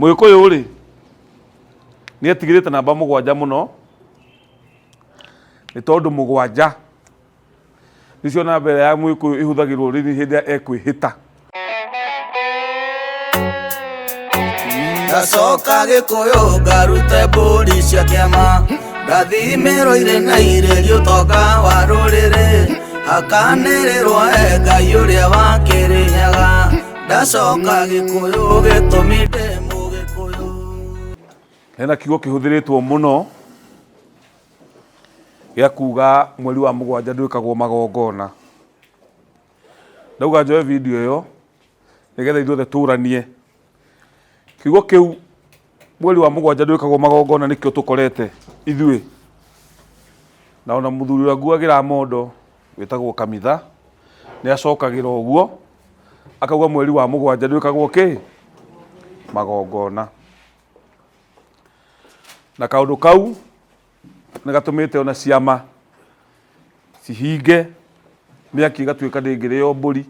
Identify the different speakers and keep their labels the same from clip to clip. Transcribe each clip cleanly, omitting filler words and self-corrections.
Speaker 1: Mũgĩkũyũ rĩ, nĩ etigĩrĩte namba mũgwanja mũno, nĩ tondũ mũgwanja nĩcio namba ĩrĩa ya Mũgĩkũyũ ĩhũthagĩrwo rĩrĩ hĩndĩ ĩrĩa ekwĩhĩta.
Speaker 2: Ngacoka Gĩkũyũ ngarute mbũri cia kĩama, ngathimĩrwo irĩ na irĩrio ũtonga wa rũrĩrĩ, hakanĩrĩrwo he Ngai ũrĩa wa Kĩrĩnyaga. Ndacoka Gĩkũyũ gĩtũmi ndĩ Mũgĩkũyũ.
Speaker 1: Hena kiugo kĩhũthĩrĩtwo mũno gĩa kuga mweri wa mũgwanja ndwĩkagwo magongona. Ndauga njoe video ĩyo nĩgetha ithuothe tũranie. Kiugo kĩu mweri wa mũgwanja ndwĩkagwo magongona nĩkĩo tũkorete ithuĩ. Na ona mũthuri ũrĩa nguagĩra mondo wĩtagwo Kamitha nĩ acokagĩra ũguo akauga mweri wa mũgwanja ndwĩkagwo kĩ? Magongona. Na kaũndũ kau nĩ gatũmĩte ona ciama cihinge, mĩaki ĩgatuĩka ndĩngĩrĩo mbũri,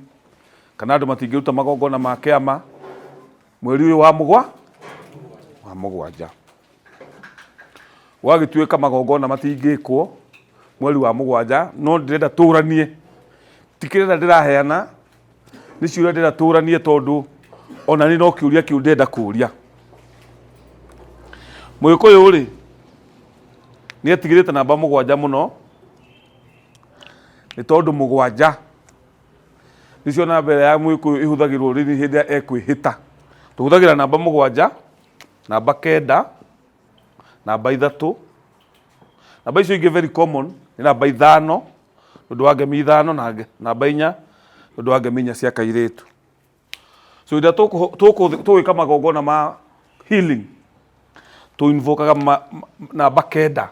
Speaker 1: kana andũ matingĩruta magongona ma kĩama mweri ũyũ wa mũgwa wa mũgwanja. Gwagĩtuĩka magongona matingĩkwo mweri wa mũgwanja, no ndĩrenda tũranie, ti kĩrĩra ndĩraheana, nĩ ciũria ndĩrenda tũranie tondũ ona niĩ no kĩũria kĩu ndĩrenda kũria. Mũgĩkũyũ rĩ, nĩ etigĩrĩte namba mũgwanja mũno, nĩ tondũ mũgwanja nĩcio namba ĩrĩa ya mũgĩkũyũ ĩhũthagĩrwo hĩndĩ ĩrĩa ekwĩhĩta. Tũhũthagĩra namba mũgwanja, namba kenda, namba ithatũ, namba icio ingĩ very common nĩ namba ithano, nĩ ũndũ wa ngemi ithano na namba inya nĩ ũndũ wa ngemi inya cia kairĩtu. So hĩndĩ ĩrĩa tũgwĩka magongona ma healing, tũ invoke namba kenda.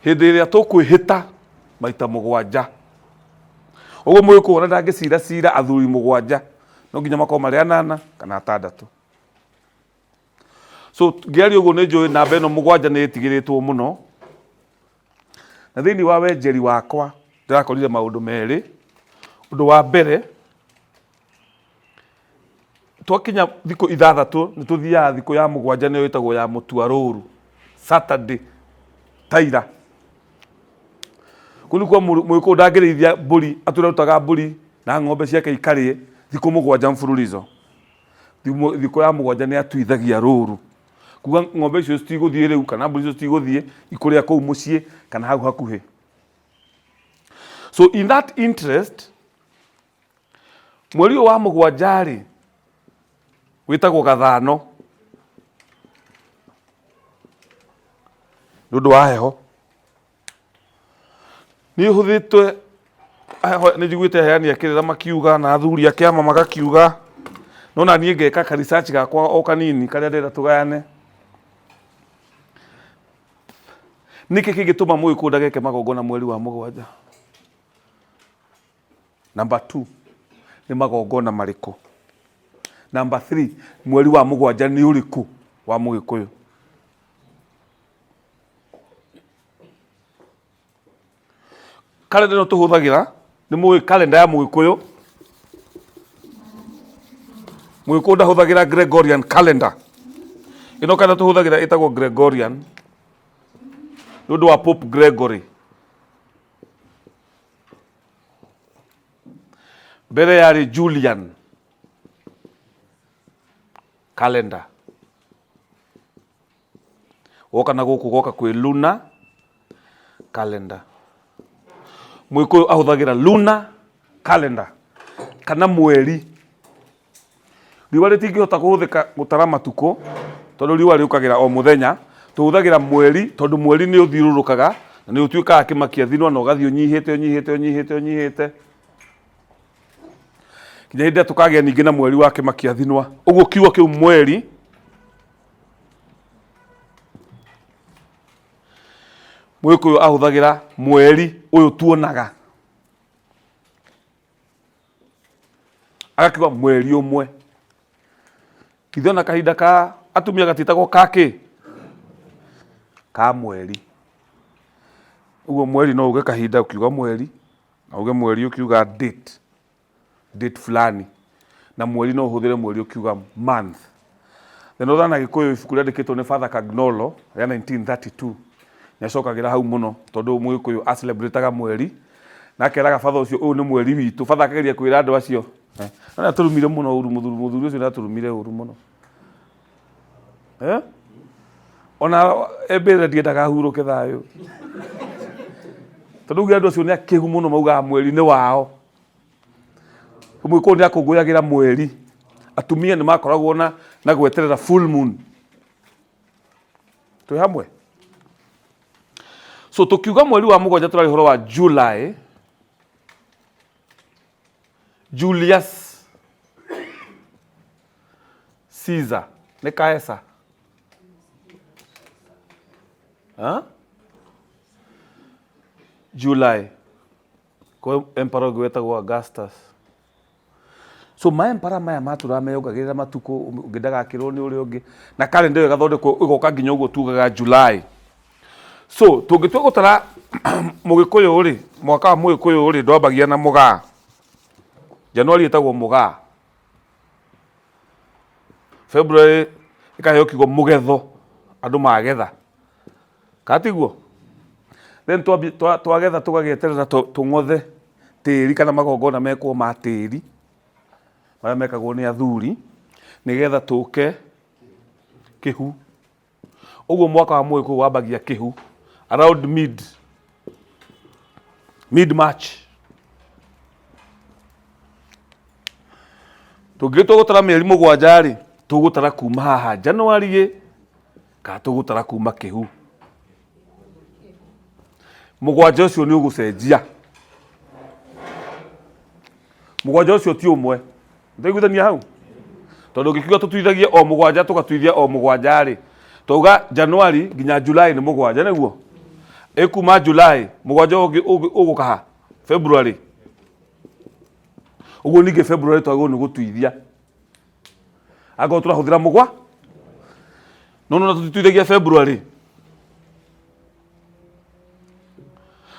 Speaker 1: Hĩndĩ ĩrĩa tũkwĩhĩta maita mũgwanja, ũguo mũgĩkũyũ ona ndangĩcira cira athuri mũgwanja, no nginya makorwo marĩ anana kana atandatũ. So ngĩaria ũguo nĩ njũĩ namba ĩno mũgwanja nĩ ĩtigĩrĩtwo mũno. Na thĩinĩ wa wenjeri wakwa ndĩrakorire maũndũ merĩ. Ũndũ wa mbere, twakinya thikũ ithathatũ nĩ tũthiaga thikũ ya mũgwanja nĩyo ĩtagwo ya mũtuarũru, Saturday, taira. Kũu nĩkuo mũgĩkũyũ ndangĩrĩithia mbũri, atũre arutaga mbũri na ng'ombe ciake ikarĩe thikũ mũgwanja mfululizo. Thikũ ya mũgwanja nĩ atuithagia rũru. Kuga ng'ombe icio citigũthiĩ rĩu kana mbũri icio citigũthiĩ, ikũrĩa kũu mũciĩ kana hau hakuhĩ. So in that interest, mweri ũyũ wa mũgwanja rĩ, wĩtagwo gathano nĩ ũndũ wa heho. Nĩ hũthĩtwe nĩ njiguĩte aheani a kĩrĩra makiuga na athuri a kĩama magakiuga, no na niĩ ngeka ka research gakwa o kanini karĩa ndĩrenda tũgayane. Nĩkĩ kĩngĩtũma mũgĩkũyũ ndageke magongona mweri wa mũgwanja? Number 2, nĩ magongona marĩkũ? Number 3, mweri wa mũgwanja nĩ ũrĩkũ wa mũgĩkũyũ? Kalenda ĩno tũhũthagĩra nĩ mũĩ kalenda ya mũgĩkũyũ. Mũgĩkũyũ ndahũthagĩra Gregorian calendar. Ĩno kalenda tũhũthagĩra ĩtagwo Gregorian nĩ ũndũ wa Pope Gregory. Mbere yarĩ Julian calendar. Woka na gũkũ ũgoka kwĩ lunar calendar. Mũgĩkũyũ ahũthagĩra lunar calendar kana mweri. Riũa rĩtingĩhota kũhũthĩka gũtara matukũ tondũ riũa rĩũkagĩra o mũthenya. Tũhũthagĩra mweri tondũ mweri nĩ ũthiũrũrũkaga na nĩ ũtuĩkaga kĩmakia thinwa na ũgathiĩ ũnyihĩte ũnyihĩte ũnyihĩte ũnyihĩte nginya hĩndĩ ĩrĩa tũkagĩa ningĩ na mweri wa kĩmakia thinwa. Ũguo kiugo kĩu mweri Mũgĩkũyũ ahũthagĩra mweri ũyũ tuonaga, agakiuga mweri ũmwe. Ithuĩ ona kahinda ka atumia gatiĩtagwo ka kĩ? Ka mweri. Ũguo mweri no uge kahinda ũkiuga mweri, na uge mweri ũkiuga date, date fulani. Na mweri no ũhũthĩre mweri ũkiuga month. The Northern Agĩkũyũ, ibuku rĩandĩkĩtwo nĩ Father Cagnolo rĩa 1932, nĩ acokagĩra hau mũno tondũ Mũgĩkũyũ acelebrataga mweri na akeraga father ũcio, "Ũyũ nĩ mweri witũ." Father akageria kwĩra andũ acio, no nĩ atũrumire mũno ũru. Mũthuri ũcio nĩ atũrumire ũru mũno. Eh? Ona embĩrĩra ndiendaga ahurũke thayũ tondũ uge andũ acio nĩ akĩgu mũno, maugaga mweri nĩ wao. Mũgĩkũyũ nĩ akũngũyagĩra mweri. Atumia nĩ makoragwo na gweterera full moon. Twĩ hamwe? So tũkiuga mweri wa mũgwanja, tũrarĩ ũhoro wa July, Julius Caesar nĩ Caesar. Ha? July kwa emperor ũngĩ wetagwo Augustus. So maempara maya matũraga meyongagĩrĩra matukũ, ũngĩ ndagakĩrwo nĩ ũrĩa ũngĩ, na kalenda ĩyo ĩgathondekwo ĩgoka nginya ũguo tugaga July. So tũngĩtua gũtara Mũgĩkũyũ rĩ, mwaka wa Mũgĩkũyũ rĩ, ndwambagia na mũgaa. January ĩtagwo mũgaa, February ĩkaheo kiugo mũgetho, andũ magetha, kana tiguo? Then twagetha tũgagĩeterera tũng'othe tĩri kana magongona mekwo ma tĩri marĩa mekagwo nĩ athuri nĩgetha tũke kĩhu. Ũguo mwaka wa Mũgĩkũyũ wambagia kĩhu around mid March. Tũngĩgĩtua gũtara mĩeri 7 rĩ, tũgũtara kuma haha January ĩ kana tũgũtara kuma kĩhu? Mũgwanja ũcio nĩ ũgũcenjia. Mũgwanja ũcio ti ũmwe. Twaiguithania hau? Tondũ ũngĩkiuga tũtuithagie o mũgwanja, tũgatuithia o mũgwanja rĩ, twauga January nginya July nĩ mũgwanja, nĩguo ĩkuma July mũgwanja ũngĩ ũgũka ha February. Ũguo ningĩ February twagĩrĩirwo nĩ gũtuithia angorwo tũrahũthĩra mũgwa, no no tũtituithagia February.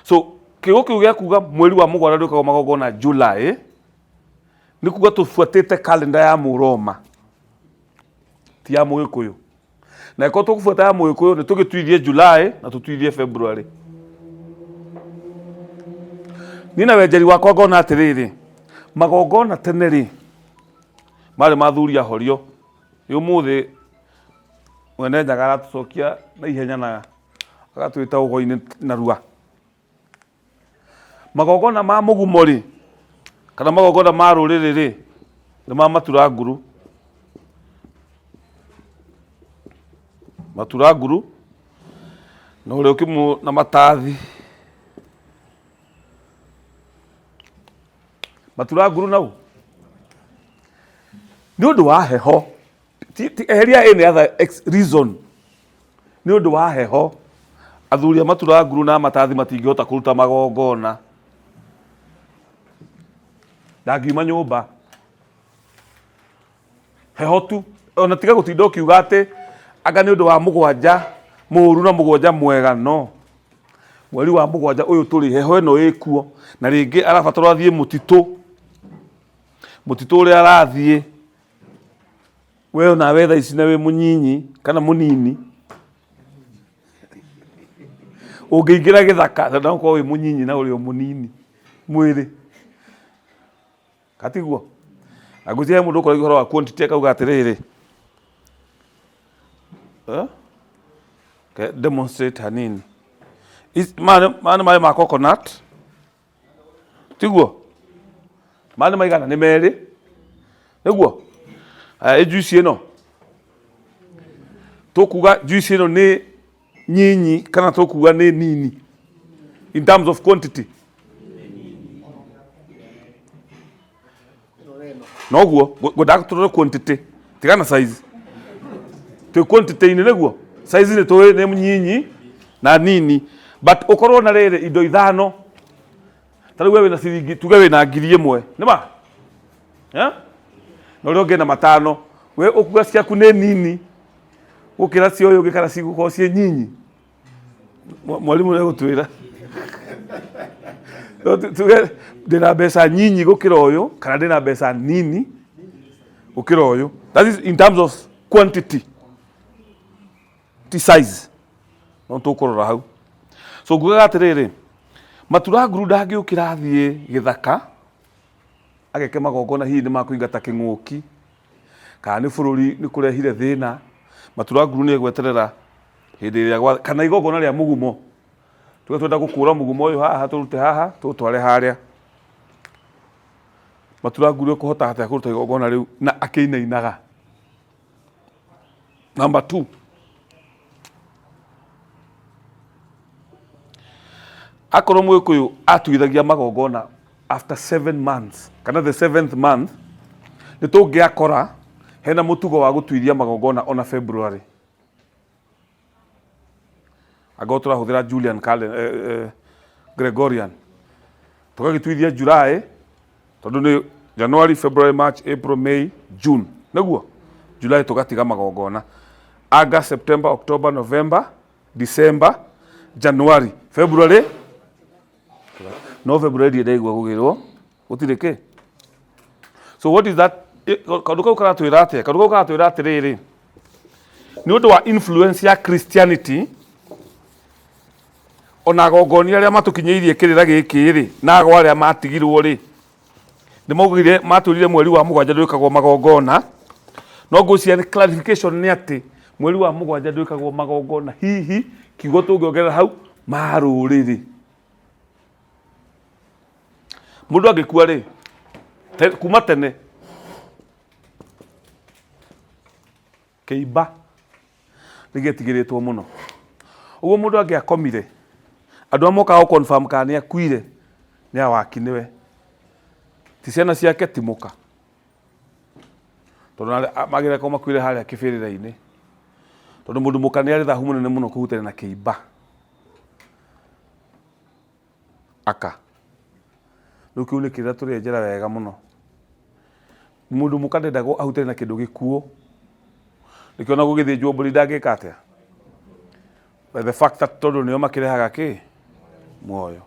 Speaker 1: So kiugo kĩu gĩa kuga mweri wa mũgwanja ndwĩkagwo magongona July nĩ kuga tũbuatĩte kalenda ya Mũroma, ti ya Mũgĩkũyũ. Na ĩkorwo tũgũbuata ya Mũgĩkũyũ, nĩ tũgĩtuithie July na tũtuithie February. Niĩ na wenjeri wakwa ngona atĩrĩrĩ, magongona tene rĩ, marĩ ma athuri ahorio. Ĩ ũmũthĩ mwene Nyaga aratũcokia na ihenya na agatwĩta ũgo-inĩ narua. Magongona ma mũgumo rĩ, kana magongona ma rũrĩrĩ rĩ, nĩ ma matura nguru. Matura nguru na ũrĩa ũkĩmũ na matathi. Matura nguru nau nĩ ũndũ wa heho. Eheria any other reason, nĩ ũndũ wa heho athuri a matura nguru na matathi matingĩhota kũruta magongona. Ndangiuma nyũmba, heho tu. Ona tiga gũtinda ũkiuga atĩ anga nĩ ũndũ wa mũgwanja mũũru na mũgwanja mwega. No mweri wa mũgwanja ũyũ tũrĩ, heho ĩno ĩkuo, na rĩngĩ arabatara athiĩ mũtitũ. Mũtitũ ũrĩa arathiĩ, we onawe thaa ici na wĩ mũnyinyi kana mũnini, ũngĩingĩra gĩthaka na ũkorwo wĩ mũnyinyi na ũrĩ o mũnini mwĩrĩ, katiguo? Na ngwĩciria he mũndũ ũkoragia ũhoro wa quantity akauga atĩrĩrĩ, eh? Demonstrate hanini. Maya nĩ maĩ ma coconut, tiguo? Maĩ nĩ maigana? Nĩ merĩ, nĩguo? Aya, ĩ juice ĩno, tũkuga juice ĩno nĩ nyinyi kana tũkuga nĩ nini in terms of quantity? Noguo ngwendaga tũrore quantity, tigana size. Twĩ quantity-inĩ, nĩguo? Size nĩ tũĩ nĩ nyinyi na nini, but ũkorwo na rĩrĩ indo ithano. Ta rĩu we wĩna ciringi, tuge wĩna 1000, nĩ ma? Eh? Na ũrĩa ũngĩ na 5, we ũkuga ciaku nĩ nini gũkĩra cia ũyũ ũngĩ kana cigũkorwo ciĩ nyinyi? Mwarimũ nĩ egũtwĩra. No tuge ndĩna mbeca nyinyi gũkĩra ũyũ kana ndĩna mbeca nini? Gũkĩra ũyũ. That is in terms of quantity, ti size. No tũkũrora hau. So ngugaga atĩrĩrĩ, Matura Nguru ndangĩũkĩra athiĩ gĩthaka ageke magongona hihi nĩ makũingata kĩng'ũki kana nĩ bũrũri nĩ kũrehire thĩna. Matura Nguru nĩ egweterera hĩndĩ ĩrĩa gwa kana igongona rĩa mũgumo. Tuge twenda gũkũra mũgumo ũyũ haha tũrute haha tũũtware harĩa. Matura Nguru ekũhota atĩa kũruta igongona rĩu na akĩinainaga? Number two, akorwo Mũgĩkũyũ atuithagia magongona after 7 months kana the seventh month, nĩ tũngĩakora hena mũtugo wa gũtuithia magongona ona February, angorwo tũrahũthĩra Julian calendar, Gregorian, tũgagĩtuithia July, tondũ nĩ January, February, March, April, May, June, nĩguo July tũgatiga magongona, August, September, October, November, December, January, February. No February ndirĩ ndaigua gũgĩrwo gũtirĩ kĩ. So what is that? Kaũndũ kau karatwĩra atĩa? Kaũndũ kau karatwĩra atĩrĩrĩ, nĩ ũndũ wa influence ya Christianity, ona agongoni arĩa matũkinyĩirie kĩrĩra gĩkĩ rĩ, na ago arĩa matigirwo rĩ, nĩ maugire, matwĩrire mweri wa mũgwanja ndwĩkagwo magongona. No ngwĩciria nĩ clarification nĩ atĩ mweri wa mũgwanja ndwĩkagwo magongona, hihi kiugo tũngĩongerera hau ma rũrĩrĩ. Mũndũ angĩkua rĩ, kuma tene kĩimba nĩ gĩetigĩrĩtwo mũno. Ũguo mũndũ angĩakomire, andũ arĩa mokaga gũ confirm kana nĩ akuire nĩ awaki nĩwe, ti ciana ciake, ti mũka, tondũ magĩrĩire korwo makuire harĩa kĩbĩrĩra-inĩ, tondũ mũndũ mũka nĩ arĩ thahu mũnene mũno kũhutania na kĩimba. Aka rĩu kĩu nĩ kĩrĩa tũrenjera wega mũno. Mũndũ mũka ndendagwo ahutanie na kĩndũ gĩkuũ, nĩkĩo ona gũgĩthĩnjwo mbũri ndangĩka atĩa, by the fact that tondũ nĩo makĩrehaga kĩ muoyo,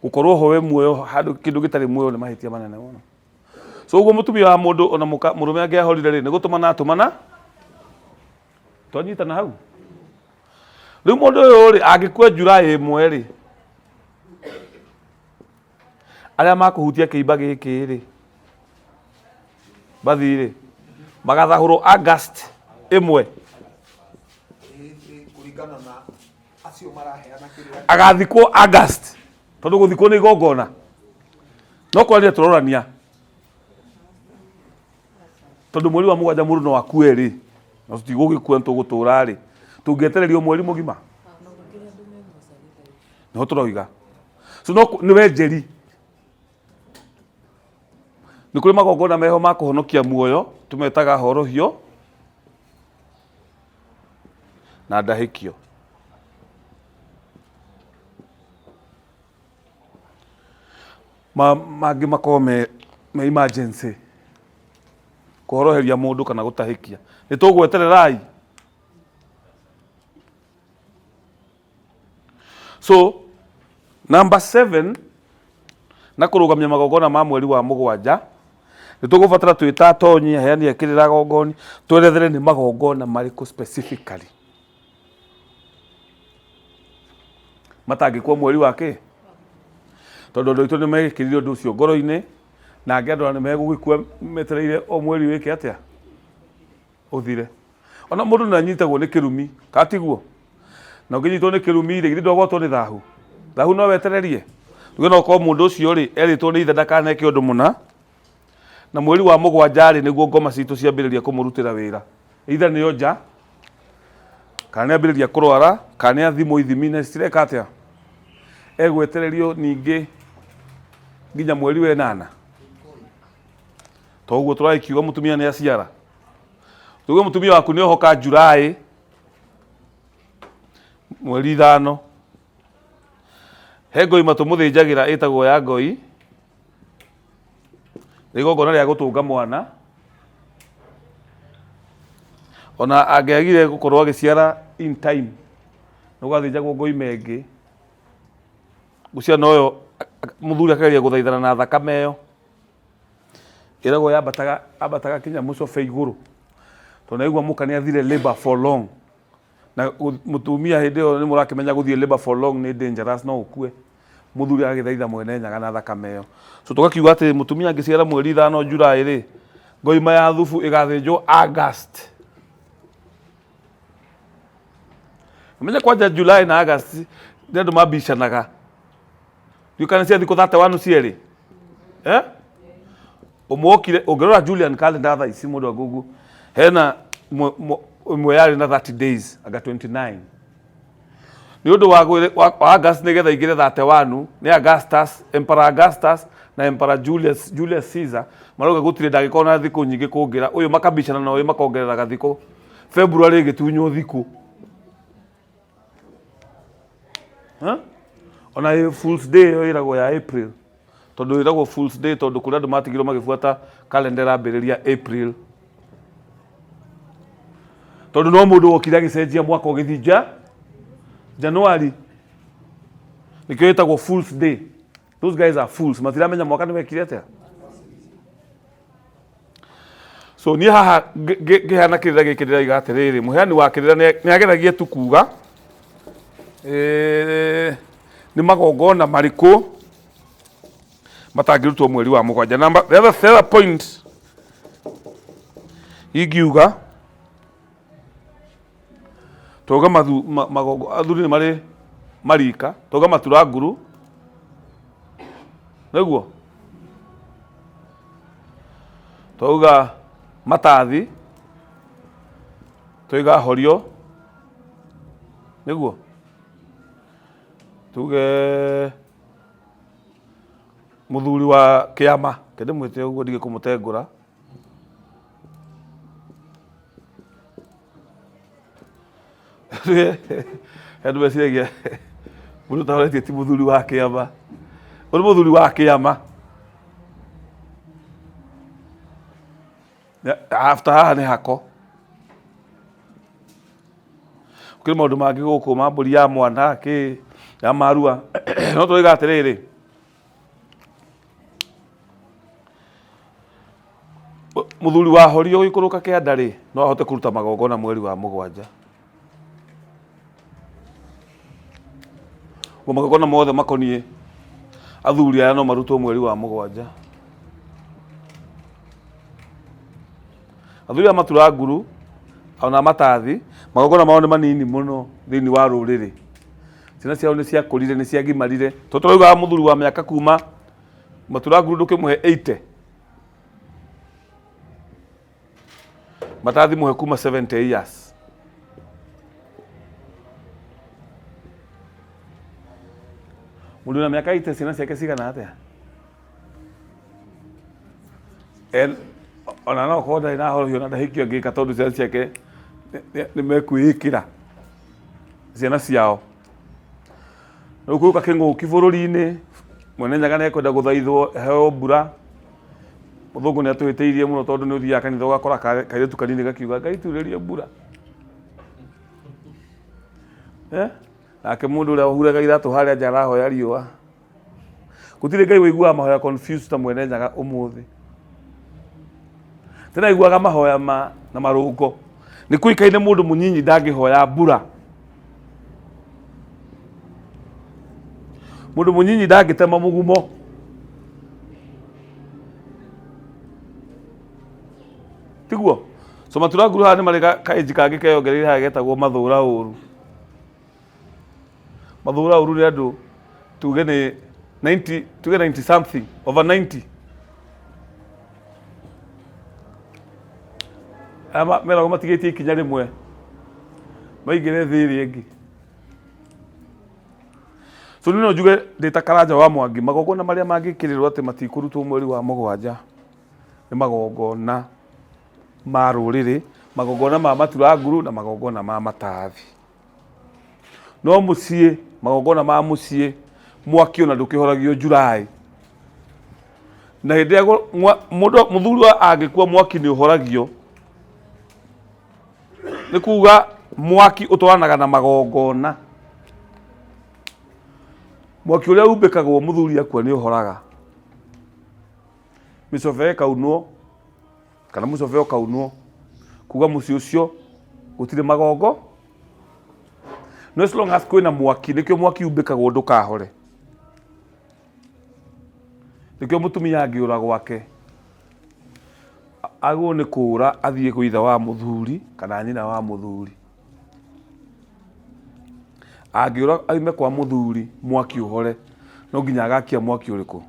Speaker 1: gũkorwo ho we muoyo handũ kĩndũ gĩtarĩ muoyo nĩ mahĩtia manene mũno. So ũguo mũtumia wa mũndũ ona mũka mũrũme angĩahorire rĩ, nĩ gũtũmana atũmana. Twanyitana hau? Rĩu mũndũ ũyũ rĩ, angĩkua July 1 rĩ, arĩa makũhutia kĩimba gĩkĩ rĩ, bathi rĩ, magathahũrwo August 1.
Speaker 3: Kũringana na acio maraheana kĩrĩra.
Speaker 1: Agathikwo August, tondũ gũthikwo nĩ igongona no kwaria tũrorania, tondũ mweri wa mũgwanja mũndũ no akue rĩ, na tũtigũgĩkua, nĩ tũgũtũra rĩ, tũngĩetererio mweri mũgima nĩho tũroiga. So no nĩ wenjeri, nĩ kũrĩ magongona meho ma kũhonokia muoyo, tũmetaga horohio na ndahĩkio. Mangĩ makorwo me emergency, kũhoroheria mũndũ kana gũtahĩkia, nĩ tũgwetererai. So number 7, na kũrũgamia magongona ma mweri wa mũgwanja, nĩ tũgũbatara twĩ ta atonyi aheani a kĩrĩra agongoni twerethere nĩ magongona marĩkũ specifically matangĩkwo mweri wa kĩ, tondũ andũ aitũ nĩ mekĩrire ũndũ ũcio ngoro-inĩ, na angĩ andũ nĩ megũgĩkua metereire o mweri wĩke atĩa, ũthire. Ona mũndũ nĩ anyitagwo nĩ kĩrumi, kana tiguo? Na ũngĩnyitwo nĩ kĩrumi rĩ, githĩ ndwagwatwo nĩ thahu? Thahu no wetererie? Tuge no korwo mũndũ ũcio rĩ, erĩtwo nĩ ithe ndakaneke ũndũ mũna, na mweri wa mũgwanja rĩ, nĩguo ngoma citũ ciambĩrĩria kũmũrutĩra wĩra. Either nĩ onja, kana nĩ ambĩrĩria kũrwara, kana nĩ athimwo ithimi na citireka atĩa, egwetererio ningĩ nginya mweri wa ĩnana. Toguo tũragĩkiuga mũtumia nĩ aciara. Tuge mũtumia waku nĩ ohoka July mweri 5, he ngoi matũmũthĩnjagĩra ĩtagwo ya ngoi, nĩ igongona rĩa gũtũnga mwana. Ona angĩagire gũkorwo agĩciara in time, nĩ gwathĩnjagwo ngoi mengĩ gũciana ũyũ, mũthuri akageria gũthaithana na thakame ĩyo. Ĩragwo yambataga ambataga kinya mũcobe igũrũ. Tondũ naigua mũka nĩ athire labor for long. Na mũtumia hĩndĩ ĩyo nĩ mũrakĩmenya gũthiĩ labor for long nĩ dangerous no ũkue. Mũthuri agagĩthaitha mwene nyaga na thakame ĩyo. So tũgakiuga atĩ mũtumia angĩciara mweri ithano July rĩ, ngoima ya thubu ĩgathĩnjwo August. Ũmenye kwanja July na August nĩ andũ mambicanaga. Ndiũĩ kana cia thikũ 31 cierĩ. Eh? Ũmwe okire ũngĩrora Julian calendar thaa ici mũndũ wa Google hena ĩmwe yarĩ na 30 days anga 29 nĩ ũndũ wa wa August nĩgetha ingĩre 31 nĩ Augustus Emperor Augustus na Emperor Julius Caesar marauga gũtirĩ ndangĩkorwo na thikũ nyingĩ kũngĩra ũyũ makabicana na ũyũ makongerera gathikũ February ĩgĩtunywo thikũ. Huh? Ona Fool's Day ĩyo ĩragwo ya April tondũ ĩragwo Fool's Day tondũ kũrĩ andũ matigirwo magĩbuata kalenda ĩrambĩrĩria April tondũ no mũndũ wokire agĩcenjia mwaka ũgĩthiĩ nja January nĩkĩo ĩtagwo Fool's Day. Those guys are fools, matiramenya mwaka nĩ wekire atĩa. So niĩ haha ngĩheana kĩrĩra gĩkĩ ndĩraiga atĩrĩrĩ, mũheani wa kĩrĩra nĩ ageragia tu kuga nĩ magongona marĩkũ matangĩrutwo mweri wa mũgwanja. Number, the other point ingiuga twauga mathu magongo athuri nĩ marĩ marika twauga matura nguru nĩguo twauga matathi twaiga horio nĩguo tuge mũthuri wa kĩama kende mwĩte ũguo ndige kũmũtengũra. Andũ meciragia mũndũ ũtahoretie ti mũthuri wa kĩama. Ũyũ nĩ mũthuri wa kĩama. After haha nĩ hako. Kũrĩ maũndũ mangĩ gũkũ ma mbũri ya mwana kĩ ya marua. No tũroiga atĩrĩrĩ, Mũthuri wa horio gũikũrũka kĩanda rĩ, no ahote kũruta magongona mweri wa mũgwanja. Ũguo magongona mothe makoniĩ athuri aya no marutwo mweri wa mũgwanja. Athuri aya matura nguru ona matathi, magongona mao nĩ manini mũno thĩinĩ wa rũrĩrĩ. Ciana ciao nĩ ciakũrire, nĩ ciagimarire. Tondũ tũraugaga mũthuri wa mĩaka kuma matura nguru ndũkĩmũhe 80 matathi mũhe kuma 70 years. Mũndũ na mĩaka 80 ciana ciake cigana atĩa? Ona no korwo ndarĩ na horohio na ndahikio angĩka tondũ ciana ciake nĩ mekwĩĩkĩra ciana ciao. Rĩu gũka kĩng'ũki bũrũri-inĩ, Mwene Nyaga nĩ ekwenda gũthaithwo aheo mbura. Mũthũngũ nĩ atũhĩtĩirie mũno tondũ nĩ ũthiaga kanitha ũgakora kairĩtu kanini gakiuga Ngai turĩrie mbura. Eh? Nake mũndũ ũrĩa ũhuraga iratũ harĩa nja arahoya riũa. Gũtirĩ Ngai ũiguaga mahoya confused ta Mwene Nyaga ũmũthĩ. Tena aiguaga mahoya ma na marũngo. Nĩ kũikaine mũndũ mũnyinyi ndangĩhoya mbura. Mũndũ mũnyinyi ndangĩtema mũgumo. Tiguo? So matura nguru haha nĩ marĩ kaĩnji kangĩ keyongereire haha getagwo mathũra ũru. Mathũra ũru nĩ andũ tuge nĩ 90, tuge 90 something, over 90. Aya meragwo matigĩtie ikinya rĩmwe maingĩre thĩ ĩrĩa ĩngĩ. So niĩ no njuge ndĩ ta Karanja wa Mwangi, magongona marĩa mangĩkĩrĩrwo atĩ matikũrutwo mweri wa mũgwanja nĩ magongona ma rũrĩrĩ, magongona ma matura nguru na magongona ma matathi. No mũciĩ, magongona ma mũciĩ, mwaki ona ndũkĩhoragio July. Na hĩndĩ ĩrĩa mũndũ mũthuri angĩkua mwaki nĩ ũhoragio. Nĩ kuga mwaki ũtwaranaga na magongona. Mwaki ũrĩa umbĩkagwo mũthuri akua nĩ ũhoraga. Mĩcobe ĩkaunwo. Kana mũcobe ũkaunwo kuga mũciĩ ũcio gũtirĩ magongo. No as long as kwĩna mwaki, nĩkĩo mwaki umbĩkagwo ndũkahore. Nĩkĩo mũtumia angĩũra gwake agwo nĩ kũũra athiĩ gwĩ ithe wa mũthuri kana nyina wa mũthuri. Angĩũra aume kwa mũthuri mwaki ũhore, no nginya agakia mwaki ũrĩkũ?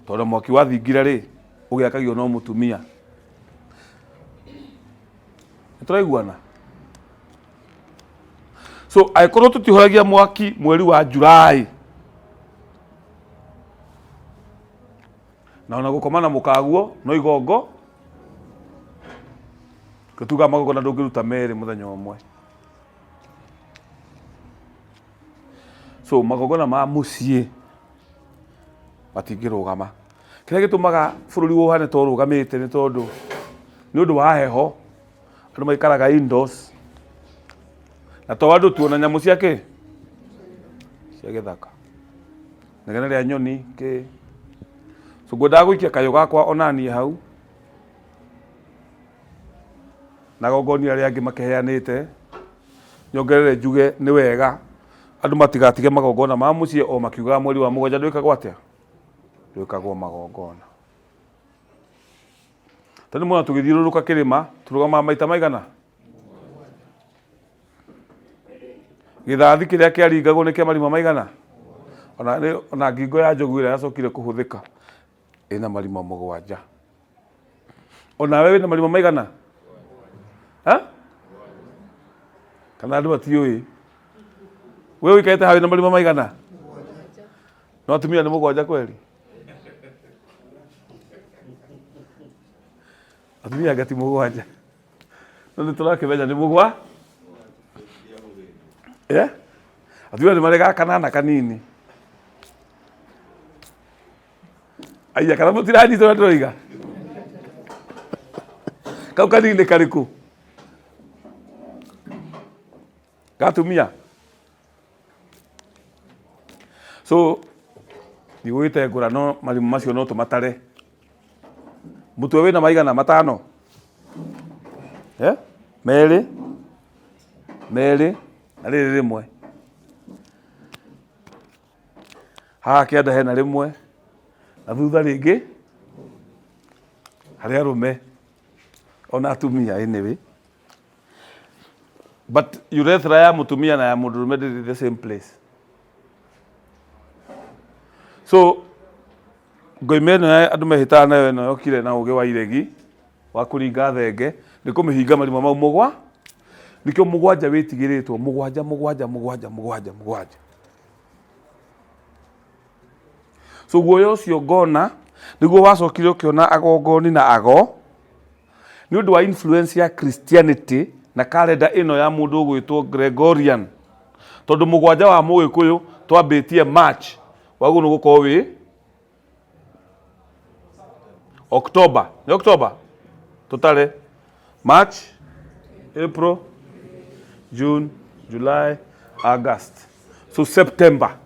Speaker 1: Tondũ mwaki wa thingira rĩ, ũgĩakagio no mũtumia. Nĩ tũraiguana? So angĩkorwo tũtihoragia mwaki mweri wa July, na ona gũkoma na mũkaguo no igongo, tugaga magongona ndũngĩruta merĩ mũthenya ũmwe. So magongona ma mũciĩ matingĩrũgama. Kĩrĩa gĩtũmaga bũrũri ũhane ta ũrũgamĩte nĩ tondũ nĩ ũndũ wa heho, andũ maikaraga indoors, na to andũ tu, ona nyamũ cia kĩ? Cia gĩthaka. Inegene rĩa nyoni kĩ. So ngwendaga gũikia kayũ gakwa onaniĩ hau, na agongoni arĩa angĩ makĩheanĩte, nyongerere njuge nĩ wega andũ matigatige magongona ma mũciĩ o makiugaga mweri wa mũgwanja ndwĩkagwo atĩa? Ndwĩkagwo magongona. Tondũ nĩmuona tũgĩthiũrũrũka kĩrĩma tũrũgamaga maita maigana? Gĩthathi kĩrĩa kĩaringagwo nĩ kĩa marima maigana? Ona, ona ngingo ya njogu ĩrĩa yacokire kũhũthĩka ĩna marima mũgwanja. Onawe wĩna marima maigana? Ha? Kana andũ matiũĩ? We ũikarĩte haha wĩna marima maigana? No atumia nĩ mũgwanja kweli? Atumia anga ti mũgwanja. No nĩ tũrakĩmenya nĩ mũgwa. Eh? Atumia nĩ marĩ ga kanana kanini. Aiya kana mũtiranyita ũrĩa ndĩroiga? Kau kanini nĩ karĩkũ? Gatumia? So ndigũgĩtengũra no marimũ macio no tũmatare. Mũtwe wĩna maigana matano? Eh? Merĩ, merĩ na rĩrĩ rĩmwe. Haha kĩanda hena rĩmwe na thutha rĩngĩ harĩ arũme ona atumia anyway. But urethra ya mũtumia na ya mũndũrũme ndĩrĩ the same place. So ngoima ĩno ya andũ mehĩtaga nayo ĩno yokire na ũgĩ wa iregi wa kũringa thenge nĩ kũmĩhinga marima mau mũgwa nĩkĩo mũgwanja wĩtigĩrĩtwo mũgwanja mũgwanja mũgwanja mũgwanja mũgwanja. So guoya ũcio ngona nĩguo wacokire ũkĩona agongoni na ago nĩ ũndũ wa influence ya Christianity na kalenda ĩno ya mũndũ ũgwĩtwo Gregorian, tondũ mũgwanja wa mũgĩkũyũ twambĩtie March waguo nĩ gũkorwo wĩ October, nĩ October tũtare March, April, June, July, August, so September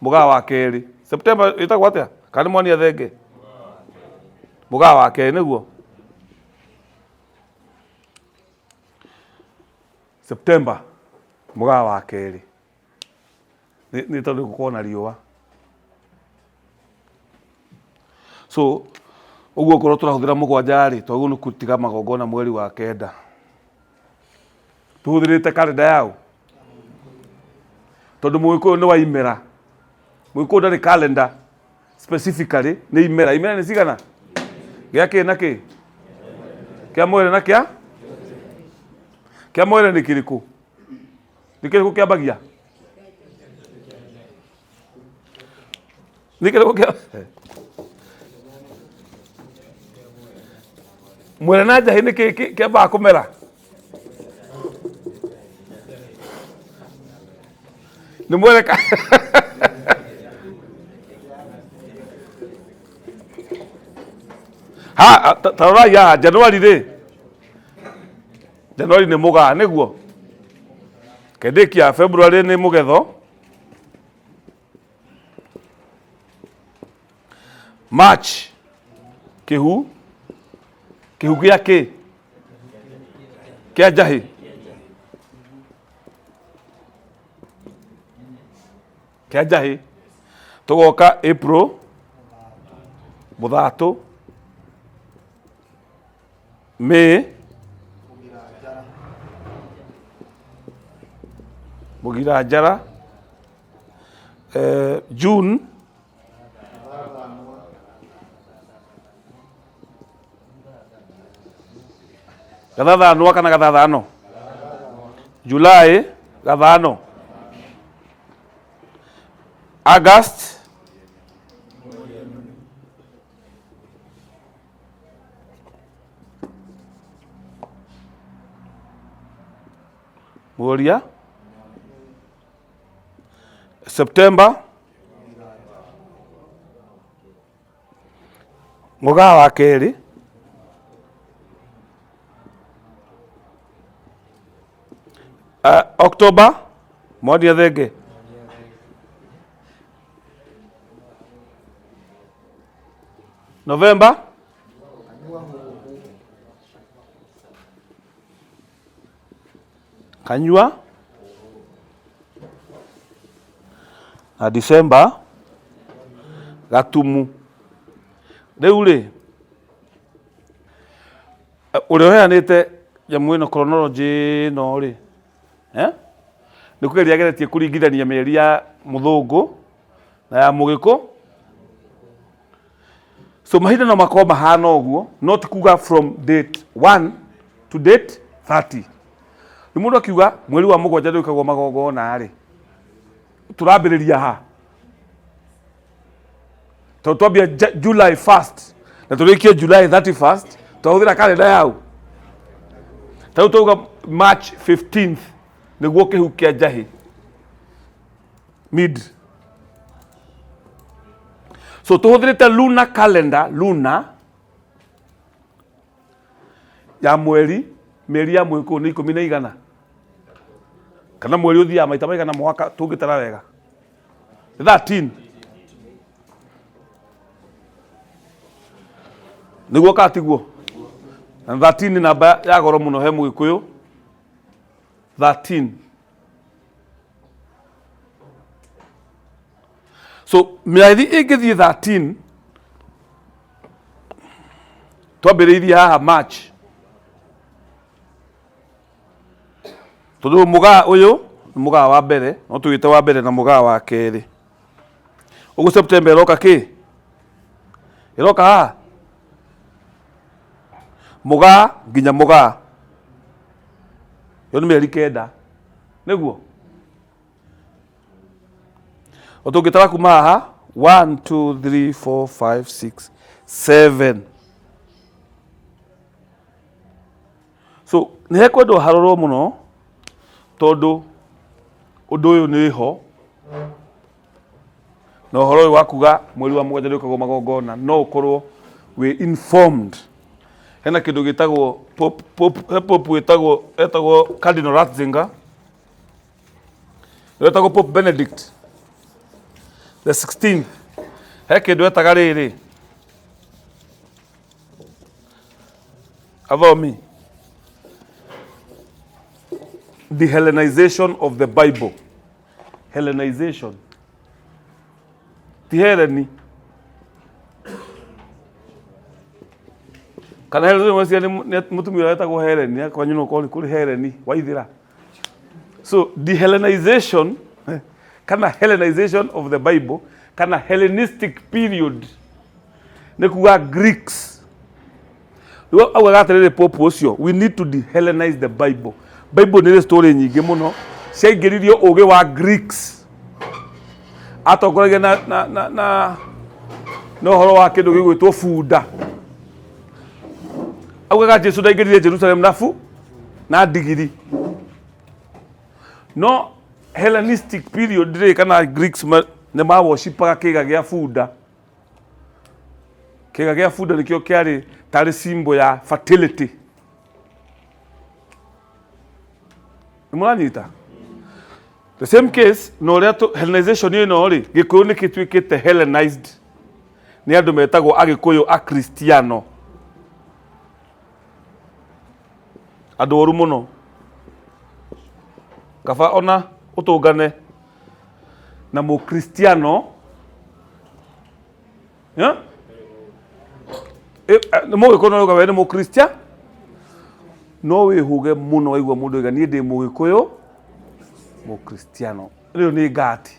Speaker 1: mũgaa wa kerĩ. September ĩtagwo atĩa? Kana nĩ mwania thenge? Mũgaa wa kerĩ nĩguo September mũgaa wa kerĩ nĩ tondũ gũkorwo na riũa. So ũguo okorwo tũrahũthĩra mũgwanja rĩ, twagĩrĩirwo nĩ gũtiga magongona mweri wa kenda tũhũthĩrĩte karenda yaũ, tondũ mũgĩkũyũ nĩ wa imera. Mũgĩkũyũ ndarĩ kalenda specifically, nĩ imera. Imera nĩ cigana? Gĩa kĩ na kĩ? Kĩa mwere na kĩa kĩa mwere nĩ kĩrĩkũ? Nĩ kĩrĩkũ kĩambagia? Nĩ kĩrĩkũ kĩa mwere na njahĩ nĩ kĩ kĩambaga kũmera? Nĩ mwere ka ha ta rorai haha Januari rĩ, Januari nĩ mũgaa nĩguo kendĩkia, February nĩ mũgetho, March kĩhu, Kĩhu gĩa kĩ? Kĩa njahĩ. Kĩa njahĩ. Tũgoka April, mũthatũ, May, mũgira njara, June, gathathanwa kana gathathano, July gathano, August Muoria, September Mũgaa wa kerĩ, October Mwandia Thenge, November Kanyua, na December Gatumu. Rĩu rĩ, ũrĩa ũheanĩte nyamũ ĩno chronology ĩno rĩ, eh, nĩ kũgeria ageretie kũringithania mĩeri ya mũthũngũ na ya mũgĩkũ. So mahinda no makorwo mahana ũguo, no ti kuga from date 1 to date 30. Rĩu mũndũ akiuga mweri wa mũgwanja ndwĩkagwo magongona rĩ, tũrambĩrĩria ha? Tondũ twambia July 1st na tũrĩkie July 31st, twahũthĩra kalenda yau. Ta rĩu twauga March 15th nĩguo kĩhu kĩa njahĩ mid. So tũhũthĩrĩte lunar calendar, lunar ya mweri, mĩeri ya mwĩkũ nĩ ikũmi na igana, kana mweri ũthiaga maita maigana mwaka tũngĩtara wega 13 nĩguo kana tiguo? Na 13 nĩ namba ya goro mũno he mũgĩkũyũ, 13. So mĩeri ĩngĩthiĩ 13, twambĩrĩirie haha March, tondũ mũgaa ũyũ nĩ mũgaa wa mbere, no tũwĩte wa mbere na mũgaa wa kerĩ. Ũguo September ĩroka kĩ? Ĩroka haha mũgaa nginya mũgaa, ĩyo nĩ mĩeri 9 nĩguo. O tũngĩtara kuma haha 1 2 3 4 5 6 7. So nĩ hekwendwo harorwo mũno, tondũ ũndũ ũyũ nĩ ho na ũhoro ũyũ wa kuga mweri wa mũgwanja ndwĩkagwo magongona no ũkorwo wĩ informed. Hena kĩndũ gĩtagwo Pope, Pope, he Pope wĩtagwo etagwo Cardinal Ratzinger, wetagwo Pope Benedict the 16th. He kĩndũ etaga rĩrĩ, athomi, the Hellenization of the Bible. Hellenization ti Heleni kana Heleni wacia nĩ mũtumia ũrĩa wetagwo Heleni, kwanyu no korwo nĩ kũrĩ Heleni waithĩra. So dehellenization kana Hellenization of the Bible kana Hellenistic period nĩ kuga Greeks. Rĩu augaga atĩrĩrĩ Pope ũcio, we need to dehellenize the Bible. Bible nĩ ĩrĩ story nyingĩ mũno ciaingĩririo ũgĩ wa Greeks, atongoragia na, na, na, na, na ũhoro wa kĩndũ gĩgwĩtwo bunda. Augaga Jesu ndaingĩrire Jerusalem na bu na ndigiri. No Hellenistic period rĩ, kana Greeks nĩ mawoshipaga kĩga gĩa bunda. Kĩga gĩa bunda nĩkĩo kĩarĩ tarĩ symbol ya fertility. Nĩ mũranyita? The same case na ũrĩa Hellenization ĩno rĩ, Gĩkũyũ nĩ gĩtuĩkĩte Hellenized nĩ andũ metagwo Agĩkũyũ Akristiano. Andũ oru mũno. Kaba ona ũtũngane na mũkristiano. Yeah? Nĩ mũgĩkũyũ no ũrauga we nĩ mũkristia no wĩhũge mũno waigua mũndũ oiga niĩ ndĩ mũgĩkũyũ mũkristiano. Rĩu nĩ ngati.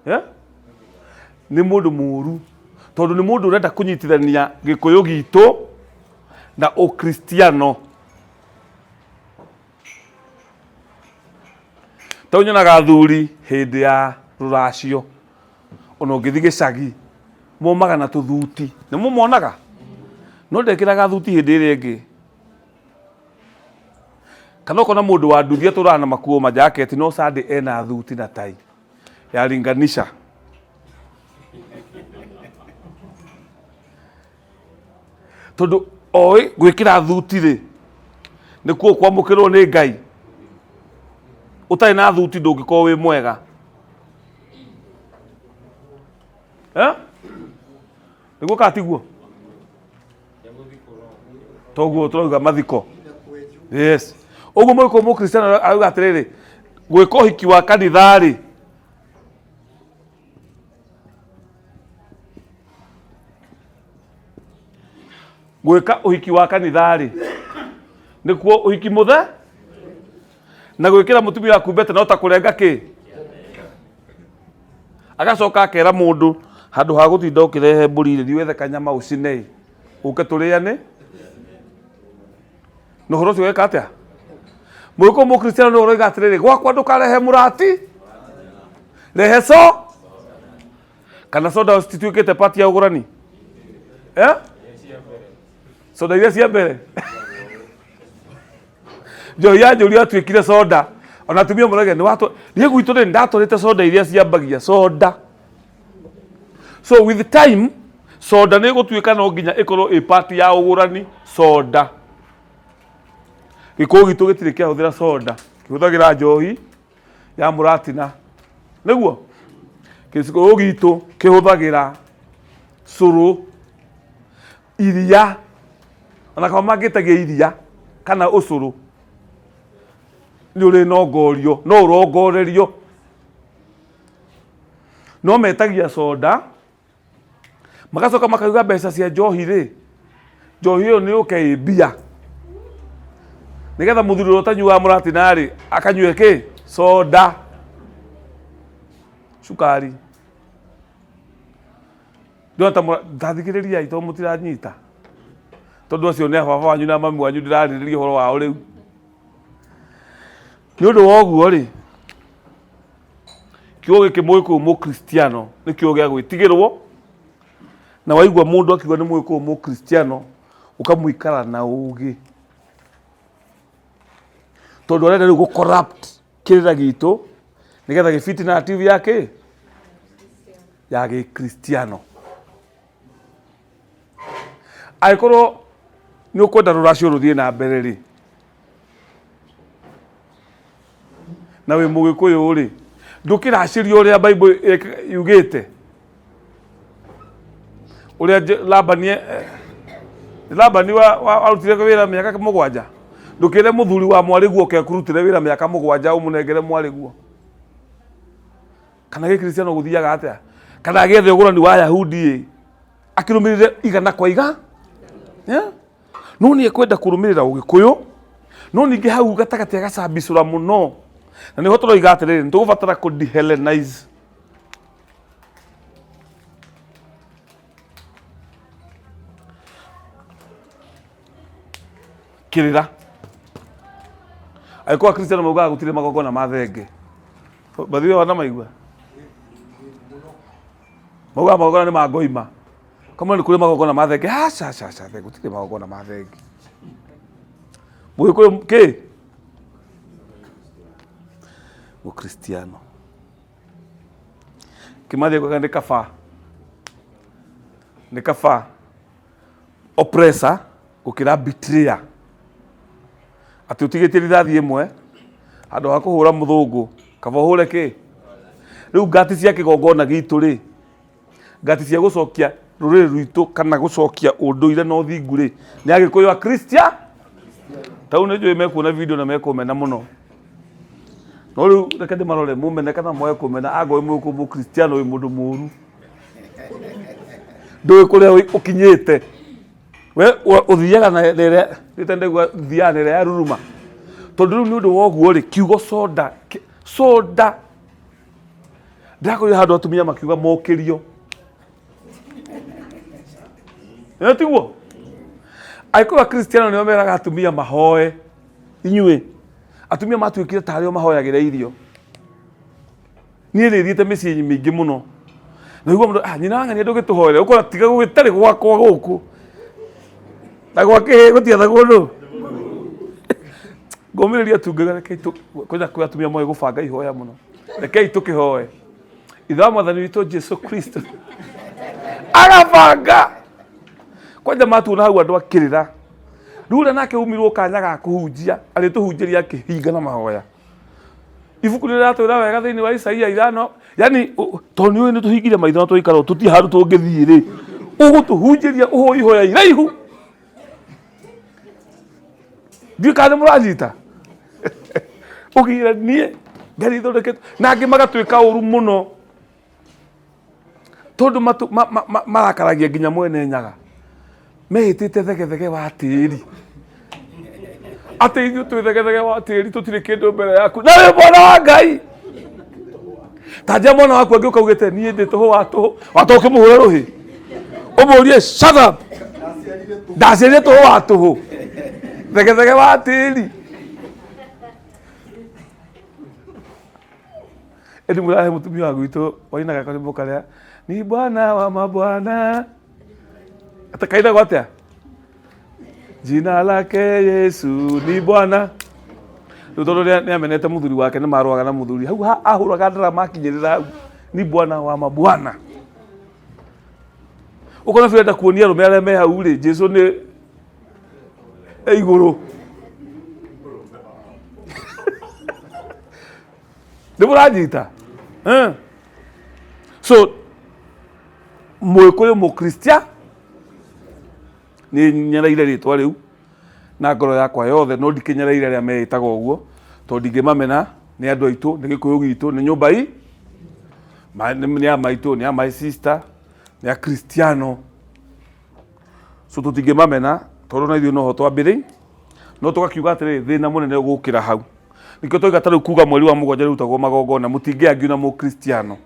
Speaker 1: Yeah? Nĩ mũndũ mũru tondũ nĩ mũndũ ũrenda kũnyitithania gĩkũyũ gitũ na ũkristiano. Tondũ nyonaga athuri hĩndĩ ya rũracio ona ũngĩthiĩ gĩcagi momaga na tũthuti nĩ mũmonaga no ndekĩraga thuti hĩndĩ ĩrĩa ĩngĩ kana ũkona mũndũ wa nduthi atũraga na makuo majaketi no Sunday ena thuti na tai ya linganisha. Tondũ oĩ gwĩkĩra thuti rĩ nĩkuo kwamũkĩrwo nĩ Ngai. Ũtarĩ na thuti ndũngĩkorwo wĩ mwega. Eh? Nĩguo kana tiguo? Toguo tũrauga mathiko. Yes. Ũguo mũgĩkũyũ mũkristiano arauga atĩrĩrĩ, gwĩka ũhiki wa kanitha rĩ, gwĩka ũhiki wa kanitha-rĩ nĩkuo ũhiki mũthe na gwĩkĩra mũtumia waku mbete no ta kũrenga kĩ agacoka akera mũndũ handũ ha gũtinda ũkĩrehe mbũri rĩ thiĩ wethe kanyama ũcine ũke tũrĩane na ũhoro ũcio weka atĩa mũgĩkũyũ mũkristiano nĩ ũroiga atĩrĩrĩ gwakwa ndũkarehe mũrati rehe so kana soda cituĩkĩte pati ya ũgũrani, eh? Soda iria cia mbere njohi ya njũri yatuĩkire soda ona atumia mũrege nĩ watũ niĩ gwitũ rĩ ndatwarĩte soda iria ciambagia soda. So with time soda nĩ ĩgũtuĩka no nginya ĩkorwo ĩ part ya ũgũrani. Soda gĩkũyũ gitũ gĩtirĩ kĩahũthĩra soda, kĩhũthagĩra njohi ya mũratina. Nĩguo gĩkũyũ gitũ kĩhũthagĩra cũrũ, iria, ona kana mangĩtagia iria kana ũcũrũ nĩ ũrĩ nongorio, no ũrongorerio. No metagia soda magacoka makauga mbeca cia njohi rĩ, njohi ĩyo nĩ yũke ĩ mbia nĩgetha mũthuri ũrĩa ũtanyuaga mũratina rĩ akanyue kĩ soda cukari. Ndĩrona ta tathikĩrĩriai tondũ mũtiranyita tondũ acio nĩ a baba wanyu na mami wanyu ndĩrarĩrĩria ũhoro wao rĩu. Nĩ ũndũ wa ũguo rĩ, kiugo gĩkĩ mũgĩkũyũ mũkristiano nĩ kiugo gĩa gwĩtigĩrwo, na waigua mũndũ akiuga nĩ mũgĩkũyũ mũkristiano ũkamũikara na ũgĩ tondũ arenda rĩu gũ corrupt kĩrĩra gitũ nĩgetha gĩbiti narrative ya kĩ ya gĩkristiano. Angĩkorwo nĩ ũkwenda rũracio rũthiĩ na mbere rĩ, na wĩ mũgĩkũyũ rĩ, ndũkĩracĩria ũrĩa Bible yugĩte ũrĩa Labani Labani warutire wĩra mĩaka 7. Ndũkĩre mũthuri wa mwarĩguo oke akũrutĩre wĩra mĩaka 7 ũmũnengere mwarĩguo. Kana gĩkristiano gũthiaga atĩa? Kana agĩethe ũgũrani wa Ayahudi ĩ akĩrũmĩrĩre igana kwa iga, yeah? No nĩ ekwenda kũrũmĩrĩra ũgĩkũyũ no ningĩ hau gatagatĩ agacambicũra mũno, na nĩho tũroiga atĩrĩrĩ nĩ tũgũbatara kũ dehellenize kĩrĩra. Angĩkorwo akristiano maugaga gũtirĩ magongona ma thenge, bathiwe wana maigua maugaga magongona nĩ ma ngoima kamwe nĩ kũrĩ magongona ma thenge. Aca aca aca, thenge gũtirĩ magongona ma thenge. Mũgĩkũyũ kĩ mũkristiano kĩmathi kwaga nĩ kaba, nĩ kaba oppressor gũkĩra betrayer, atĩ ũtigĩtie rithathi ĩmwe handũ ha kũhũra mũthũngũ kaba ũhũre kĩ. Rĩu ngati cia kĩgongona gitũ rĩ, ngati cia gũcokia rũrĩrĩ rwitũ kana gũcokia ũndũire na ũthingu rĩ, nĩ agĩkũyũ a Christian. Tau nĩ njũĩ mekuona video na mekũmena mũno. No rĩu reke ndĩmarore mũmene kana mwage kũmena angorwo wĩ mũgĩkũyũ mũkristiano wĩ mũndũ mũru. Ndũĩ kũrĩa ũkinyĩte. We ũthiaga na ĩrĩa rĩte ndaigua thiaga na ĩrĩa ya ruruma. Tondũ rĩu nĩ ũndũ wa ũguo rĩ kiugo soda soda ndĩrakorire handũ atumia makiuga mokĩrio. Ĩno tiguo? Angĩkorwo Akristiano nĩo meraga atumia mahoe, inyuĩ atumia matuĩkire tarĩ o mahoyagĩra irio. Niĩ nĩ thiĩte mĩciĩ mĩingĩ mũno. Na igua mũndũ, ah, nyina wa ng'ania ndũgĩtũhoere, ũkona tiga gũgĩtarĩ gwakwa gũkũ. Na gwa kĩhĩ gũtiathagwo nũ. Ngũmĩrĩria tu ngauga rekei tũ, kwanja kwĩ atumia moĩ gũbanga ihoya mũno. Rekei tũkĩhoe. Ithe wa mwathani witũ Jesu Kristo agabanga kwanja matuona hau andũ akĩrĩra rĩu ũrĩa nake umirwo kanya ga kũhunjia arĩtũhunjĩria akĩhinga na mahoya ibuku nĩ rĩratwĩra wega thĩinĩ wa Isaia ithano yani tondũ nĩ ũĩ nĩ tũhingire maitho na tũikara tũtirĩ handũ tũngĩthiĩ rĩ ũgũtũhunjĩria ũhoe ihoya iraihu ndiũĩ kana nĩ mũranyita ũkĩra niĩ ngari ithondeketwo na angĩ magatuĩka ũru mũno tondũ marakaragia nginya mwene nyaga mehĩtĩte thegethege wa tĩri atĩ ithuĩ twĩ thegethege wa tĩri tũtirĩ kĩndũ mbere yaku na wĩ mwana wa ngai tanja mwana waku angĩũka ugĩte niĩ ndĩ tũhũ wa tũhũ watoka ũkĩmũhũra rũhĩ ũmũrie shut up ndaciarire tũhũ wa tũhũ thegethege wa tĩri ĩndĩ mũrahe mũtumia wa gwitũ wainaga karwĩmbo karĩa ni bwana wa mabwana atakainagwo atĩa jina lake Yesu ni bwana rĩu tondũ nĩ amenete mũthuri wake nĩ marũaga na mũthuri hau ahũraga ndarama akinyĩrĩra hau ni bwana wa mabwana ũkona biũ enda kuonia arũme arĩa me hau rĩ Jesu nĩ e igũrũ nĩ mũranyita Eh. So mũgĩkũyũ mũkristia nĩ nyereire rĩtwa rĩu na ngoro yakwa yothe no ndikĩnyereire arĩa meĩtaga ũguo tondũ ndingĩmamena nĩ andũ aitũ nĩ gĩkũyũ gitũ nĩ nyũmba i nĩ a maitũ nĩ a my sister nĩ a kristiano so tũtingĩmamena tondũ na ithuĩ noho twambĩrĩi no tũgakiuga atĩrĩrĩ thĩna mũnene ũgũkĩra hau nĩkĩo twaiga ta rĩu kuga mweri wa mũgwanja rĩrutagwo magongona mũtingĩangiu na mũkristiano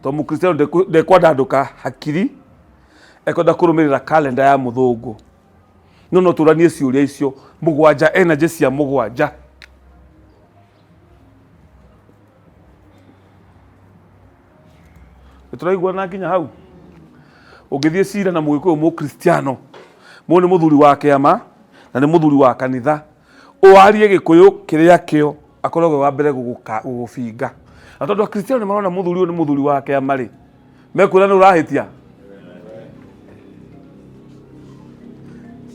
Speaker 1: tondũ mũkristiano ndekwandandũka hakiri ekwenda kũrũmĩrĩra kalenda ya mũthũngũ no no tũranie ciũria icio mũgwanja energy cia mũgwanja nĩtũraiguana nginya hau ũngĩthiĩ cira na mũgĩkũyũ mũkristiano mũndũ nĩ mũthuri wa kĩama na nĩ mũthuri wa kanitha ũwarie gĩkũyũ kĩrĩa kĩo akoragwo wa mbere gũgũbinga na tondũ akristiano nĩ marona mũthuri ũyũ nĩ mũthuri wa kĩama rĩ mekwĩra nĩ ũrahĩtia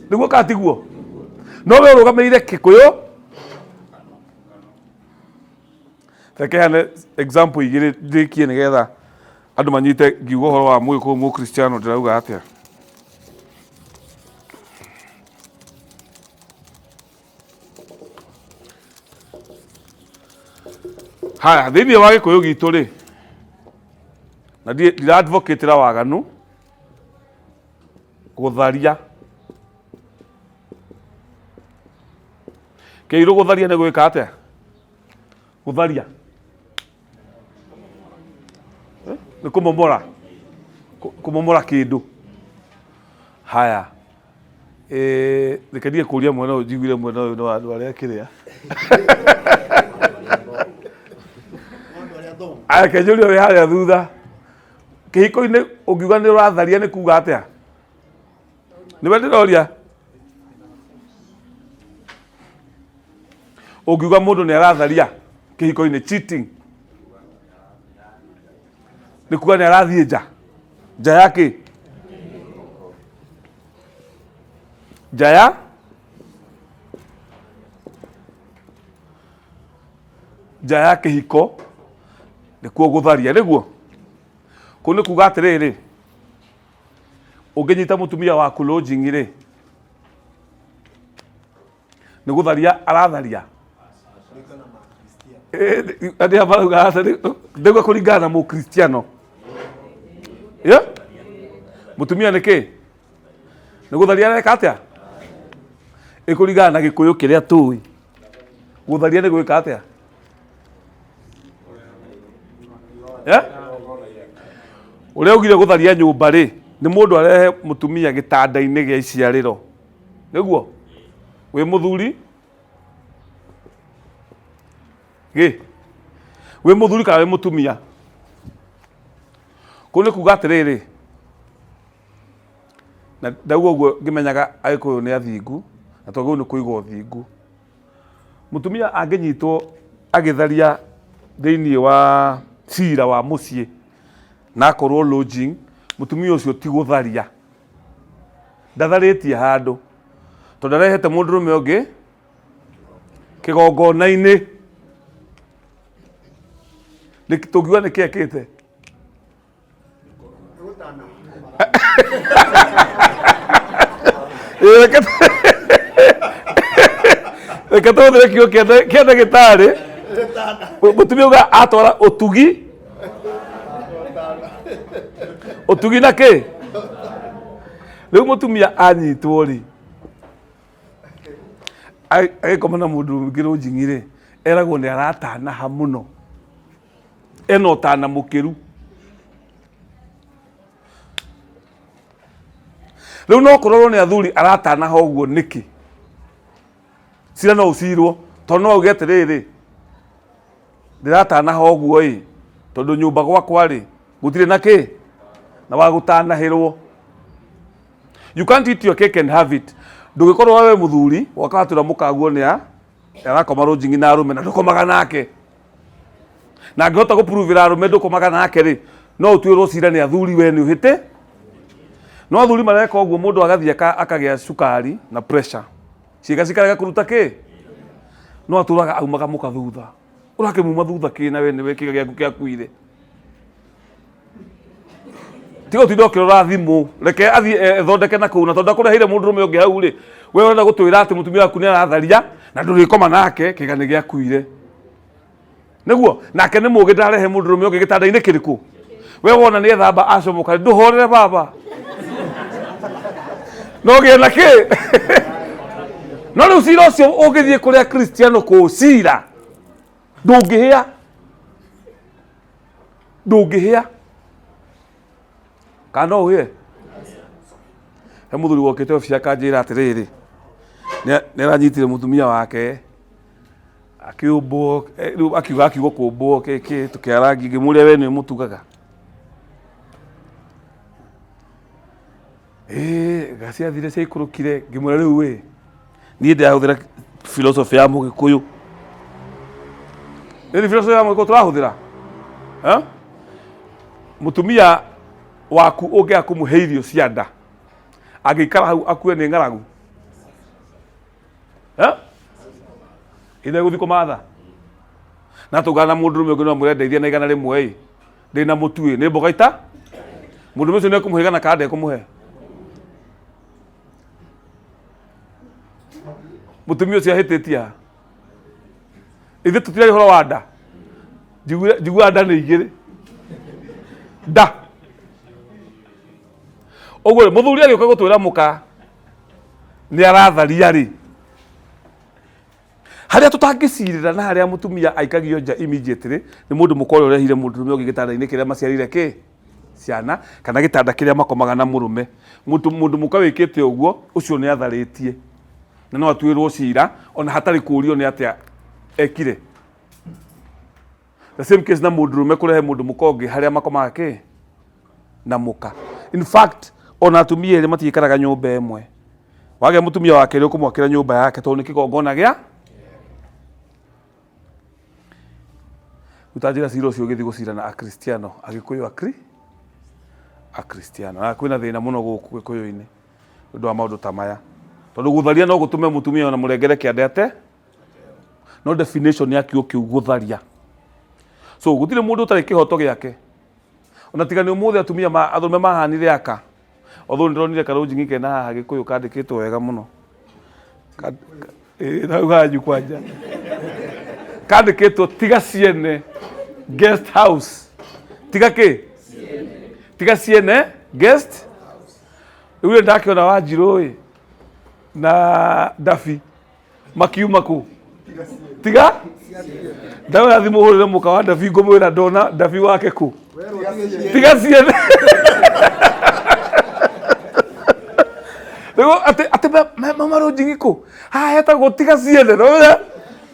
Speaker 1: nĩguo kana tiguo no we ũrũgamĩrĩire kĩkũyũ reke hane example igĩrĩ ndĩkie nĩgetha andũ manyite ngiuga ũhoro wa mũgĩkũyũ mũkristiano ndĩrauga atĩa Haya, thĩinĩ wa gĩkũyũ gitũ rĩ, na ndira advocate ra waganu, gũtharia. Kĩirũ gũtharia nĩ gwĩka atĩa? Gũtharia. Eh? Nĩ kũmomora. Kũmomora kĩndũ. Haya. Eh, reke ndiye kũria mwena ũyũ njiguire mwena ũyũ nĩ wa andũ arĩa kĩrĩa. Aya reke njũrie wĩ harĩa thutha. Kĩhiko-inĩ ũngiuga nĩ ũratharia nĩ kuga atĩa? Nĩwe ndĩroria. Ũngiuga mũndũ nĩ aratharia kĩhiko-inĩ cheating. Nĩ kuga nĩ arathiĩ nja. Nja ya kĩ? Nja ya nja ya kĩhiko nĩkuo gũtharia nĩguo kũu nĩ kuga atĩrĩrĩ ũngĩnyita mũtumia waku lodging rĩ Nĩ gũtharia aratharia? Andĩ aya marauga aca, ndauga kũringana na mũkristiano. Yeah? Mũtumia nĩ kĩ? Nĩ gũtharia areka atĩa? Ĩkũringana na gĩkũyũ kĩrĩa tũĩ. Gũtharia nĩ gwĩka atĩa? Yeah? Ũrĩa augire gũtharia nyũmba rĩ, nĩ mũndũ arehe mũtumia gĩtanda-inĩ gĩa iciarĩro. Nĩguo? Wĩ mũthuri? Gĩ? Wĩ mũthuri kana wĩ mũtumia? Kũu nĩ kuga atĩrĩrĩ, na ndauga ũguo ngĩmenyaga Agĩkũyũ nĩ athingu, na twagĩrĩirwo nĩ kũiga ũthingu. Mũtumia angĩnyitwo agĩtharia thĩinĩ wa cira wa mũciĩ na akorwo lodging, mũtumia ũcio ti gũtharia. Ndatharĩtie handũ, tondũ arehete mũndũrũme ũngĩ kĩgongona-inĩ. Tũngiuga nĩkĩ ekĩte? Reke tũhũthĩre kiugo kĩa ndagĩtarĩ. Mũtumia uga atwara ũtugi, ũtugi na kĩ? Rĩu mũtumia anyitwo rĩ, agĩkoma na mũndũ ũngĩ rũnjing'i rĩ, eragwo nĩ aratanaha mũno, ena ũtana mũkĩru. Rĩu no kũrorwo nĩ athuri aratanaha ũguo nĩkĩ? Cira no ũcirwo, tondũ no auge atĩrĩrĩ, ndĩratanaha ũguo ĩ, tondũ nyũmba gwakwa rĩ, gũtirĩ na kĩ na wa gũtanahĩrwo. You can't eat your cake and have it. Ndũngĩkorwo we mũthuri waka watwĩra mũkaguo nĩ arakoma rũnjing'i na arũme na ndũkomaga nake, na angĩhota gũpuruvĩra arũme ndũkomaga nake rĩ, no ũtuĩrwo cira nĩ athuri we nĩ ũhĩtĩ. No athuri mareka ũguo, mũndũ agathiĩ akagĩa cukari na pressure, ciĩga cikarega kũruta kĩ, no atũraga aumaga mũka thutha. Ũrakĩmuma thutha kĩ na we nĩwe kĩga gĩaku kĩakuire? Tiga ũtinde ũkĩrora thimũ, reke athiĩ ethondeke na kũu, na tondũ ndakũreheire mũndũrũme ũngĩ hau rĩ, we ũrenda gũtwĩra atĩ mũtumia waku nĩ aratharia na ndũrĩkoma nake, kĩga nĩ gĩakuire. Nĩguo nake nĩ mũgĩ, ndarehe mũndũrũme ũngĩ gĩtanda-inĩ kĩrĩkũ? We wona nĩ ethamba acomoka, ndũhorere baba, no gĩe na kĩ. No rĩu cira ũcio ũngĩthiĩ kũrĩa Kristiano kũũcira, ndũngĩhĩa, ndũngĩhĩa. Kana no ũhĩe? He mũthuri wokĩte obici akanjĩra atĩrĩrĩ, nĩ aranyitire mũtumia wake akĩũmbwo, rĩu akiuga akiuga kũmbwo kĩkĩ, tũkĩarangi, ngĩmũria we nĩ ũmũtugaga? Ĩĩ, gaciathire ciaikũrũkire. Ngĩmwĩra rĩu ĩ, niĩ ndĩrahũthĩra philosophy ya mũgĩkũyũ. Nĩ philosophy ya mũgĩkũyũ tũrahũthĩra. Eh? Mũtumia waku ũngĩaga kũmũhe irio cia nda, angĩikara hau akue nĩ ng'aragu. Eh? Ithe gũthiĩ kũmatha. Na tũgana na mũndũrũme ũngĩ no amwĩre ndeithia na 100 ĩ, ndĩna mũtu ĩ, nĩ mboga ita. Mũndũrũme ũcio nĩ ekũmũhe 100 kana ndekũmũhe? Mũtumia ũcio ahĩtĩtie ha? Ithuĩ tũtirarĩ ũhoro wa nda. Njiguaga nda nĩ igĩrĩ. Nda. Ũguo rĩ, mũthuri agĩũka gũtwĩra mũka nĩ aratharia rĩ, harĩa tũtangĩcirĩra na harĩa mũtumia aikagio nja immediately nĩ mũndũ mũka ũrĩa ũrehire mũndũrũme ũngĩ gĩtanda-inĩ kĩrĩa maciarire kĩ ciana, kana gĩtanda kĩrĩa makomaga na mũrũme. Mũndũ mũka wĩkĩte ũguo, ũcio nĩ atharĩtie na no atuĩrwo cira ona hatarĩ kũũrio nĩ atĩa ekire. The same case na mũndũrũme kũrehe mũndũ mũka ũngĩ harĩa makomaga kĩ na mũka. In fact, ona atumia erĩ matiikaraga nyũmba ĩmwe. Wagĩa mũtumia wa kerĩ ũkũmwakĩra nyũmba yake tondũ nĩ kĩgongona gĩa rĩu. Ta njĩra cira ũcio ũgĩthiĩ gũcira na Akristiano, Agĩkũyũ Akristiano, na kwĩna thĩna mũno gũkũ Gĩkũyũ-inĩ nĩ ũndũ wa maũndũ ta maya, tondũ gũtharia no gũtũme mũtumia ona mũrengere kĩande ate no definition ya kiugo kĩu gũtharia. So gũtirĩ mũndũ ũtarĩ kĩhoto gĩake, ona tiga nĩ ũmũthĩ atumia arũme mahanire aka. Although nĩndĩronire karũnjing'i kena haha Gĩkũyũ kandĩkĩtwo wega mũno. Ĩĩ, na hau hanyu kwanja kandĩkĩtwo tiga ciene guest house. Tiga kĩ? Tiga ciene guest. Rĩu rĩ ndakĩona Wanjirũ ĩ na Dabi makiuma kũ? Tiga ndawĩra thimũ hũrĩre mũka wa Dabi ngũmwĩra ndona Dabi wake kũ? Tiga ciene. Rĩu atĩ atĩ mamarũnjigi kũ? Haha hetagwo tiga ciene. Nĩwona?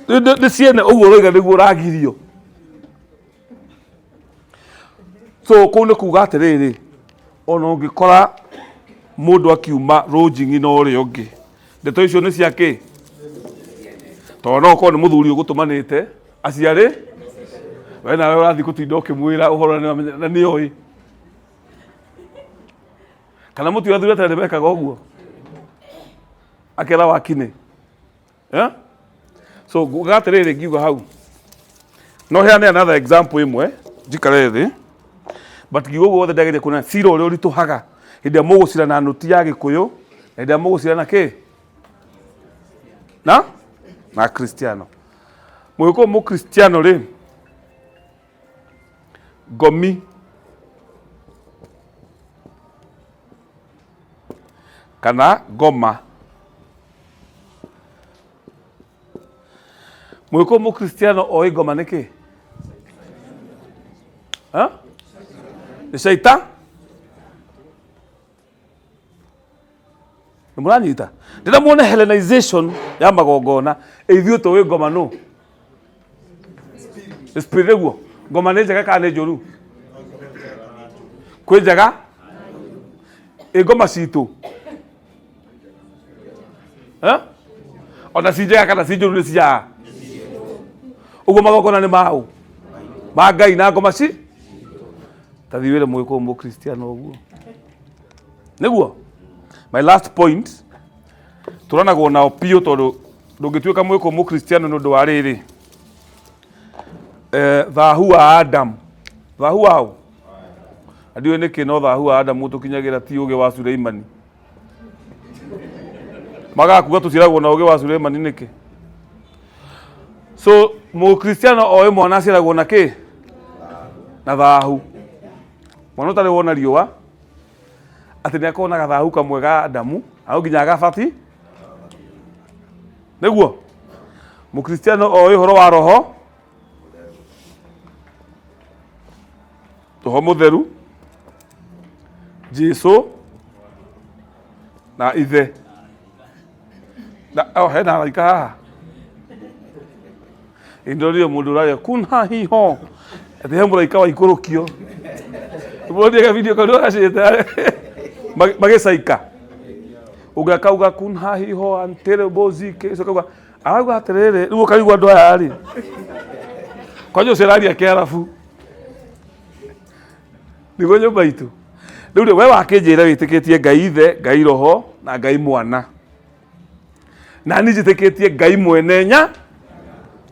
Speaker 1: Nĩ ciene ũguo ũroiga nĩguo ũragirio. So kũu nĩ kuga atĩrĩrĩ, ona ũngĩkora mũndũ akiuma rũnjing'i na ũrĩa ũngĩ, ndeto icio nĩ cia kĩ? Tondũ no ũkorwo nĩ mũthuri ũgũtũmanĩte aciarĩ, we nawe ũrathiĩ gũtinda ũkĩmwĩra ũhoro na nĩ oĩ. Kana mũtiũĩ athuri a tene nĩ mekaga ũguo? Akera wakinĩ. Eh? So nguga atĩrĩrĩ ngiuga hau no heane another example ĩmwe njikare thĩ, but ngiuga ũguo wothe ndageria kuona cira ũrĩa ũritũhaga hĩndĩ ĩrĩa mũgũcira na nũti ya Gĩkũyũ na hĩndĩ ĩrĩa mũgũcira na kĩ na Kristiano. Mũgĩkũyũ Mũkristiano rĩ, ngomi kana ngoma. Mũgĩkũyũ Mũkristiano oĩ ngoma nĩ kĩ? Ha? Nĩ caita? Nĩ mũranyita? Ndĩra muone Hellenization ya magongona, ithuĩ tũĩ ngoma nũ? Spirit nĩguo. Ngoma nĩ njega kana nĩ njũru? Kwĩ njega? Ĩ ngoma citũ? Eh? Ona ci njega kana ci njũru nĩ cia ũguo magongona nĩ maũ ma Ngai na ngoma ci ta thiĩ wĩre mũgĩkũyũ mũkristiano ũguo nĩguo. My last point, tũranagwo nao biũ tondũ ndũngĩtuĩka mũgĩkũyũ mũkristiano nĩ ũndũ wa rĩrĩ, thahu wa Adamu. Thahu waũ? Na ndiũĩ nĩkĩ no thahu wa Adamu ũtũkinyagĩra ti ũgĩ wa Suleimani. Magakuga tũciaragwo na ũgĩ wa Suleimani nĩkĩ? So mũkristiano oĩ mwana aciaragwo na kĩ? Na thahu. Mwana ũtarĩ wona riũa atĩ nĩ akorwo na gathahu kamwe ga Adamu au nginya agabati nĩguo. Mũkristiano oĩ ũhoro wa roho, roho mũtheru, Jesu na ithe na oh, hena araika haha indorire mũndũ ũraria kun ha hi ho atĩ he mũraika waikũrũkio. Mũndũ ga video kau gacĩte magĩcaika ũngĩ akauga kun ha hi ho antere bozike ũcio akauga arauga atĩrĩrĩ rĩu ũkaigua andũ aya rĩ kwanja ũcio araria kĩarabu nĩguo nyũmba itũ. Rĩu rĩ we wakĩnjĩra wĩtĩkĩtie Ngai ithe, Ngai roho na Ngai mwana, na niĩ njĩtĩkĩtie Ngai mwene nya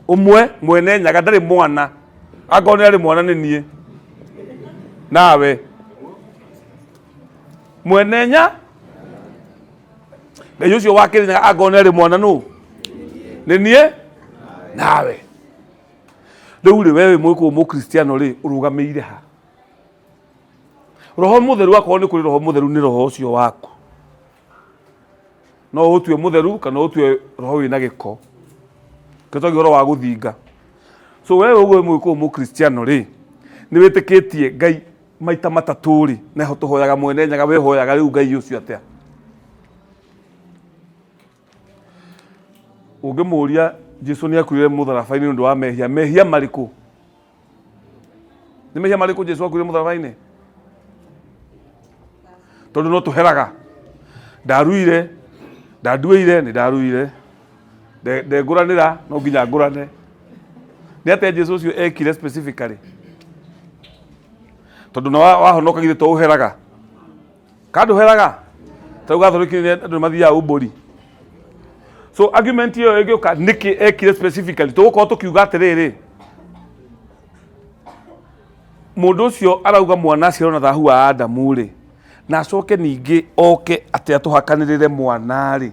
Speaker 1: ũmwe mwene nyaga ndarĩ mwana, angorwo nĩ arĩ mwana nĩ niĩ nawe mwene nya Ngai ũcio wa Kĩrĩnyaga angorwo nĩ arĩ mwana nũ nĩ niĩ nawe. Rĩu rĩ we wĩ mũgĩkũyũ mũkristiano rĩ ũrũgamĩire ha? Roho mũtheru akorwo nĩ kũrĩ roho mũtheru nĩ roho ũcio waku, no ũtue mũtheru kana ũtue roho wĩna gĩko kĩtwagi ũhoro wa gũthinga. So wewe ũguo wĩ mũgĩkũyũ mũkristiano rĩ nĩ wĩtĩkĩtie Ngai maita matatũ rĩ, neho tũhoyaga mwene nyaga, we hoyaga rĩu Ngai ũcio atĩa? Ũngĩmũria Jesu nĩ akuire mũtharaba-inĩ nĩ ũndũ wa mehia, mehia marĩkũ? Nĩ mehia marĩkũ Jesu akuire mũtharaba-inĩ? Tondũ no tũheraga ndaruire, ndanduĩire, nĩ ndaruire, ndengũranĩra no nginya ngũrane. Nĩ atĩa Jesu ũcio ekire specifically? Tondũ na wahonoka githĩ to ũheraga kana ndũheraga? Ta rĩu Gathoriki andũ nĩ mathiaga umbũri. So argument ĩyo ĩngĩũka nĩkĩ ekire specifically, tũgũkorwo tũkiuga atĩrĩrĩ, mũndũ ũcio arauga mwana aciarwo na thahu wa Adamu rĩ, na acoke ningĩ oke atĩ atũhakanĩrĩre mwana rĩ,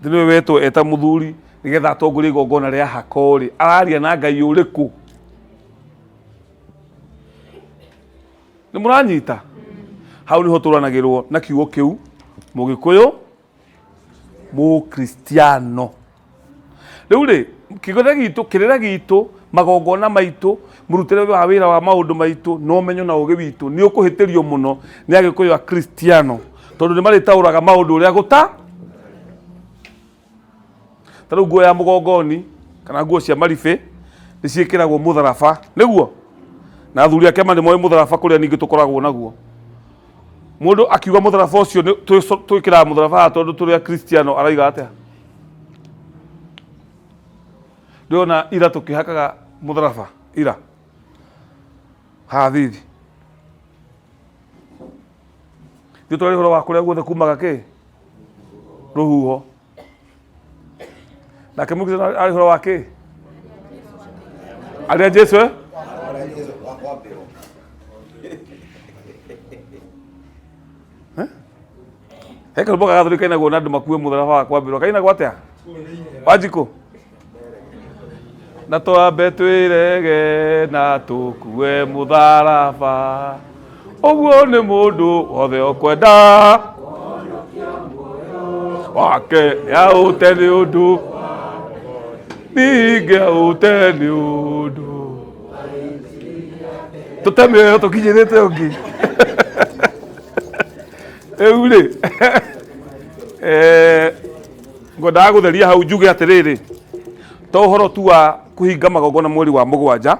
Speaker 1: Atĩ nĩwe wetwo eta mũthuri nĩgetha atongorie igongona rĩa hako rĩ, araria na Ngai ũrĩkũ? Nĩ mũranyita? Hau nĩho tũranagĩrwo na kiugo kĩu Mũgĩkũyũ Mũkristiano. Rĩu rĩ, kĩrĩra gitũ, kĩrĩra gitũ, magongona maitũ, mũrutĩre wa wĩra wa maũndũ maitũ, na ũmenyo na ũgĩ witũ nĩ ũkũhĩtĩrio mũno nĩ Agĩkũyũ a Kristiano, tondũ nĩ marĩtaũraga maũndũ ũrĩa gũta. Ta rĩu nguo ya mũgongoni kana nguo cia maribĩ nĩ ciĩkĩragwo mũtharaba, nĩguo? Na athuri a kĩama nĩ moĩ mũtharaba kũrĩa ningĩ tũkoragwo naguo. Mũndũ akiuga mũtharaba ũcio twĩkĩraga mũtharaba haha tondũ tũrĩ Akristiano araiga atĩa? Ndĩrona ira tũkĩhakaga mũtharaba ira haha thithi. Ithuĩ tũrarĩ ũhoro wa kũrĩa guothe kumaga kĩ rũhuho. Nake Mũkristiano arĩ ũhoro wa kĩ arĩa Jesu eh? He karwĩmbo ga gathuri kainagwo na andũ makue mũtharaba wa kwambĩrwo kainagwo atĩa Wanjikũ na twambe twĩrege na tũkue mũtharaba ũguo nĩ mũndũ wothe ũkwenda wake yaũte nĩ ũndũ ningĩ aũte nĩ ũndũ tũte mĩoyo tũkinyĩrĩte ũngĩ rĩu rĩ eh, ngwendaga gũtheria hau njuge atĩrĩrĩ to ũhoro tu wa kũhinga magongona mweri wa mũgwanja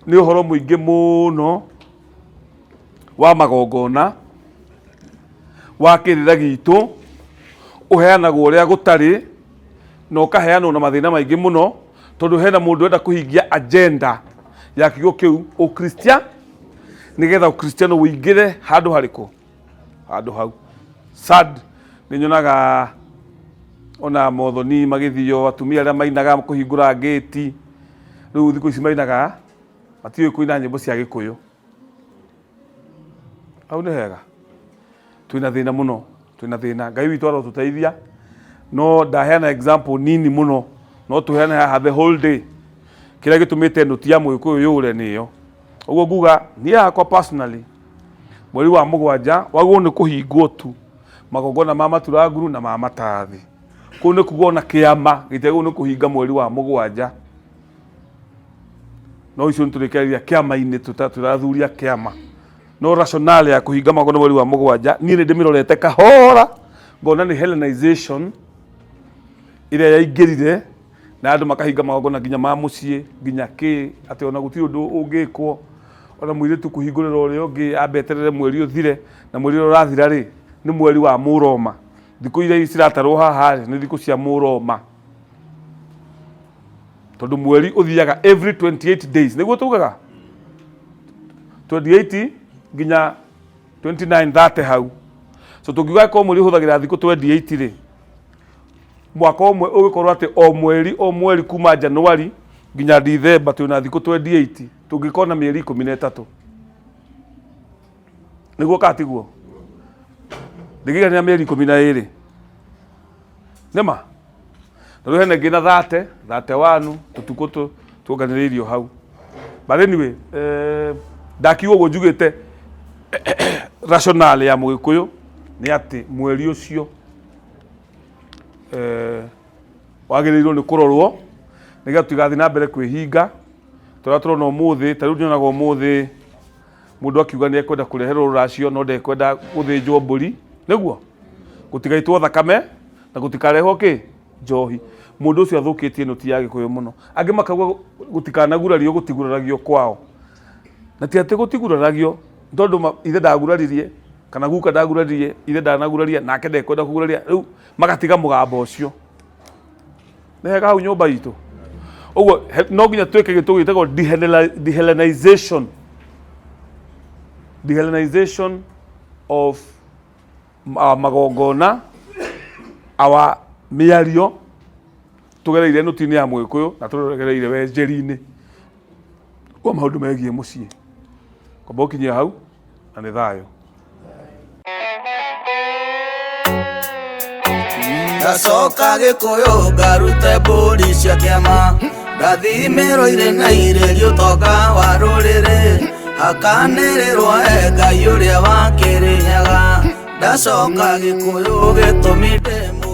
Speaker 1: nĩ ũhoro mũingĩ mũno wa magongona wa kĩrĩra gitũ ũheanagwo ũrĩa gũtarĩ na ũkaheanwo na mathĩna maingĩ mũno tondũ hena mũndũ enda kũhingia agenda ya kiugo kĩu ũkristia nĩgetha ũkristiano ũingĩre handũ harĩkũ handũ hau sad nĩ nyonaga ona mothoni magĩthio atumia arĩa mainaga kũhingũra ngĩti rĩu thikũ ici mainaga matiũĩ kũina nyĩmbo cia gĩkũyũ hau nĩ hega twĩna thĩna mũno twĩna thĩna ngai witũ arotũteithia no ndaheana example nini mũno no tũheane haha the whole day kĩrĩa gĩtũmĩte nũti ya mũgĩkũyũ yũre nĩyo ũguo nguga niĩ hakwa personally mweri wa mũgwanja wagwo nĩ kũhingwo tu magongona ma maturanguru na ma matathi kũu nĩ kuga ona kĩama gĩtiagĩrĩirwo nĩ kũhinga mweri wa mũgwanja no icio nĩ tũrĩkĩrĩria kĩama-inĩ tũrathuria kĩama no rationale ya kũhinga magongona mweri wa mũgwanja niĩ nĩ ndĩmĩrorete kahora ngona nĩ Hellenization ĩrĩa yaingĩrire na andũ makahinga magongona nginya ma mũciĩ nginya kĩ atĩ ona gũtirĩ ũndũ ũngĩkwo ona mũirĩtu kũhingũrĩra ũrĩa ũngĩ ambe eterere mweri ũthire na mweri ũrĩa ũrathira rĩ nĩ mweri wa mũroma thikũ iria ciratarwo haha rĩ nĩ thikũ cia mũroma tondũ mweri ũthiaga every 28 days nĩguo tugaga 28 nginya 29 30 hau so tũngiuga ko mweri ũhũthagĩra thikũ 28 rĩ mwaka ũmwe ũgĩkorwo atĩ o mweri o mweri kuma January nginya Dithemba twĩna thikũ 28 tũngĩkorwo na mĩeri 13 nĩguo kana tiguo ndĩngĩiganĩra mĩeri 12 nĩma tondũ hena ĩngĩ na 30 31 tũtukũ tuonganĩrĩirio hau but anyway eh, ndakiuga ũguo njugĩte rationale ya mũgĩkũyũ nĩ atĩ mweri ũcio eh, wagĩrĩirwo nĩ kũrorwo nĩgetha tũtigathiĩ na mbere kwĩhinga tũrĩa tũrona ũmũthĩ ta rĩu nyonaga ũmũthĩ mũndũ akiuga nĩ ekwenda kũreherwo rũracio no ndekwenda gũthĩnjwo mbũri nĩguo gũtigaitwo thakame na gũtikarehwo kĩ njohi mũndũ ũcio athũkĩtie nũti ya gĩkũyũ mũno angĩ makauga gũtikanagurario gũtiguraragio kwao na ti atĩ gũtiguraragio tondũ ithe ndaguraririe kana guka ndaguraririe ithe ndanaguraria nake ndekwenda kũguraria rĩu magatiga mũgambo ũcio nĩ hega hau nyũmba itũ ũguo no nginya twĩke gĩtũ gĩtagwo dehellenization dehellenization of magongona our mĩario tũgereire nũti-inĩ ya mũgĩkũyũ na tũgereire wenjeri-inĩ kwa maũndũ megiĩ mũciĩ kwamba ũkinyia hau na nĩ thayũ.
Speaker 2: Ndacoka Gĩkũyũ ngarute mbũri cia kĩama, ndathimĩrwo irĩ na irĩrio ũtonga wa rũrĩrĩ, hakanĩrĩrwo e Ngai ũrĩa wa Kĩrĩnyaga. Ndacoka Gĩkũyũ gĩtũmi ndĩ.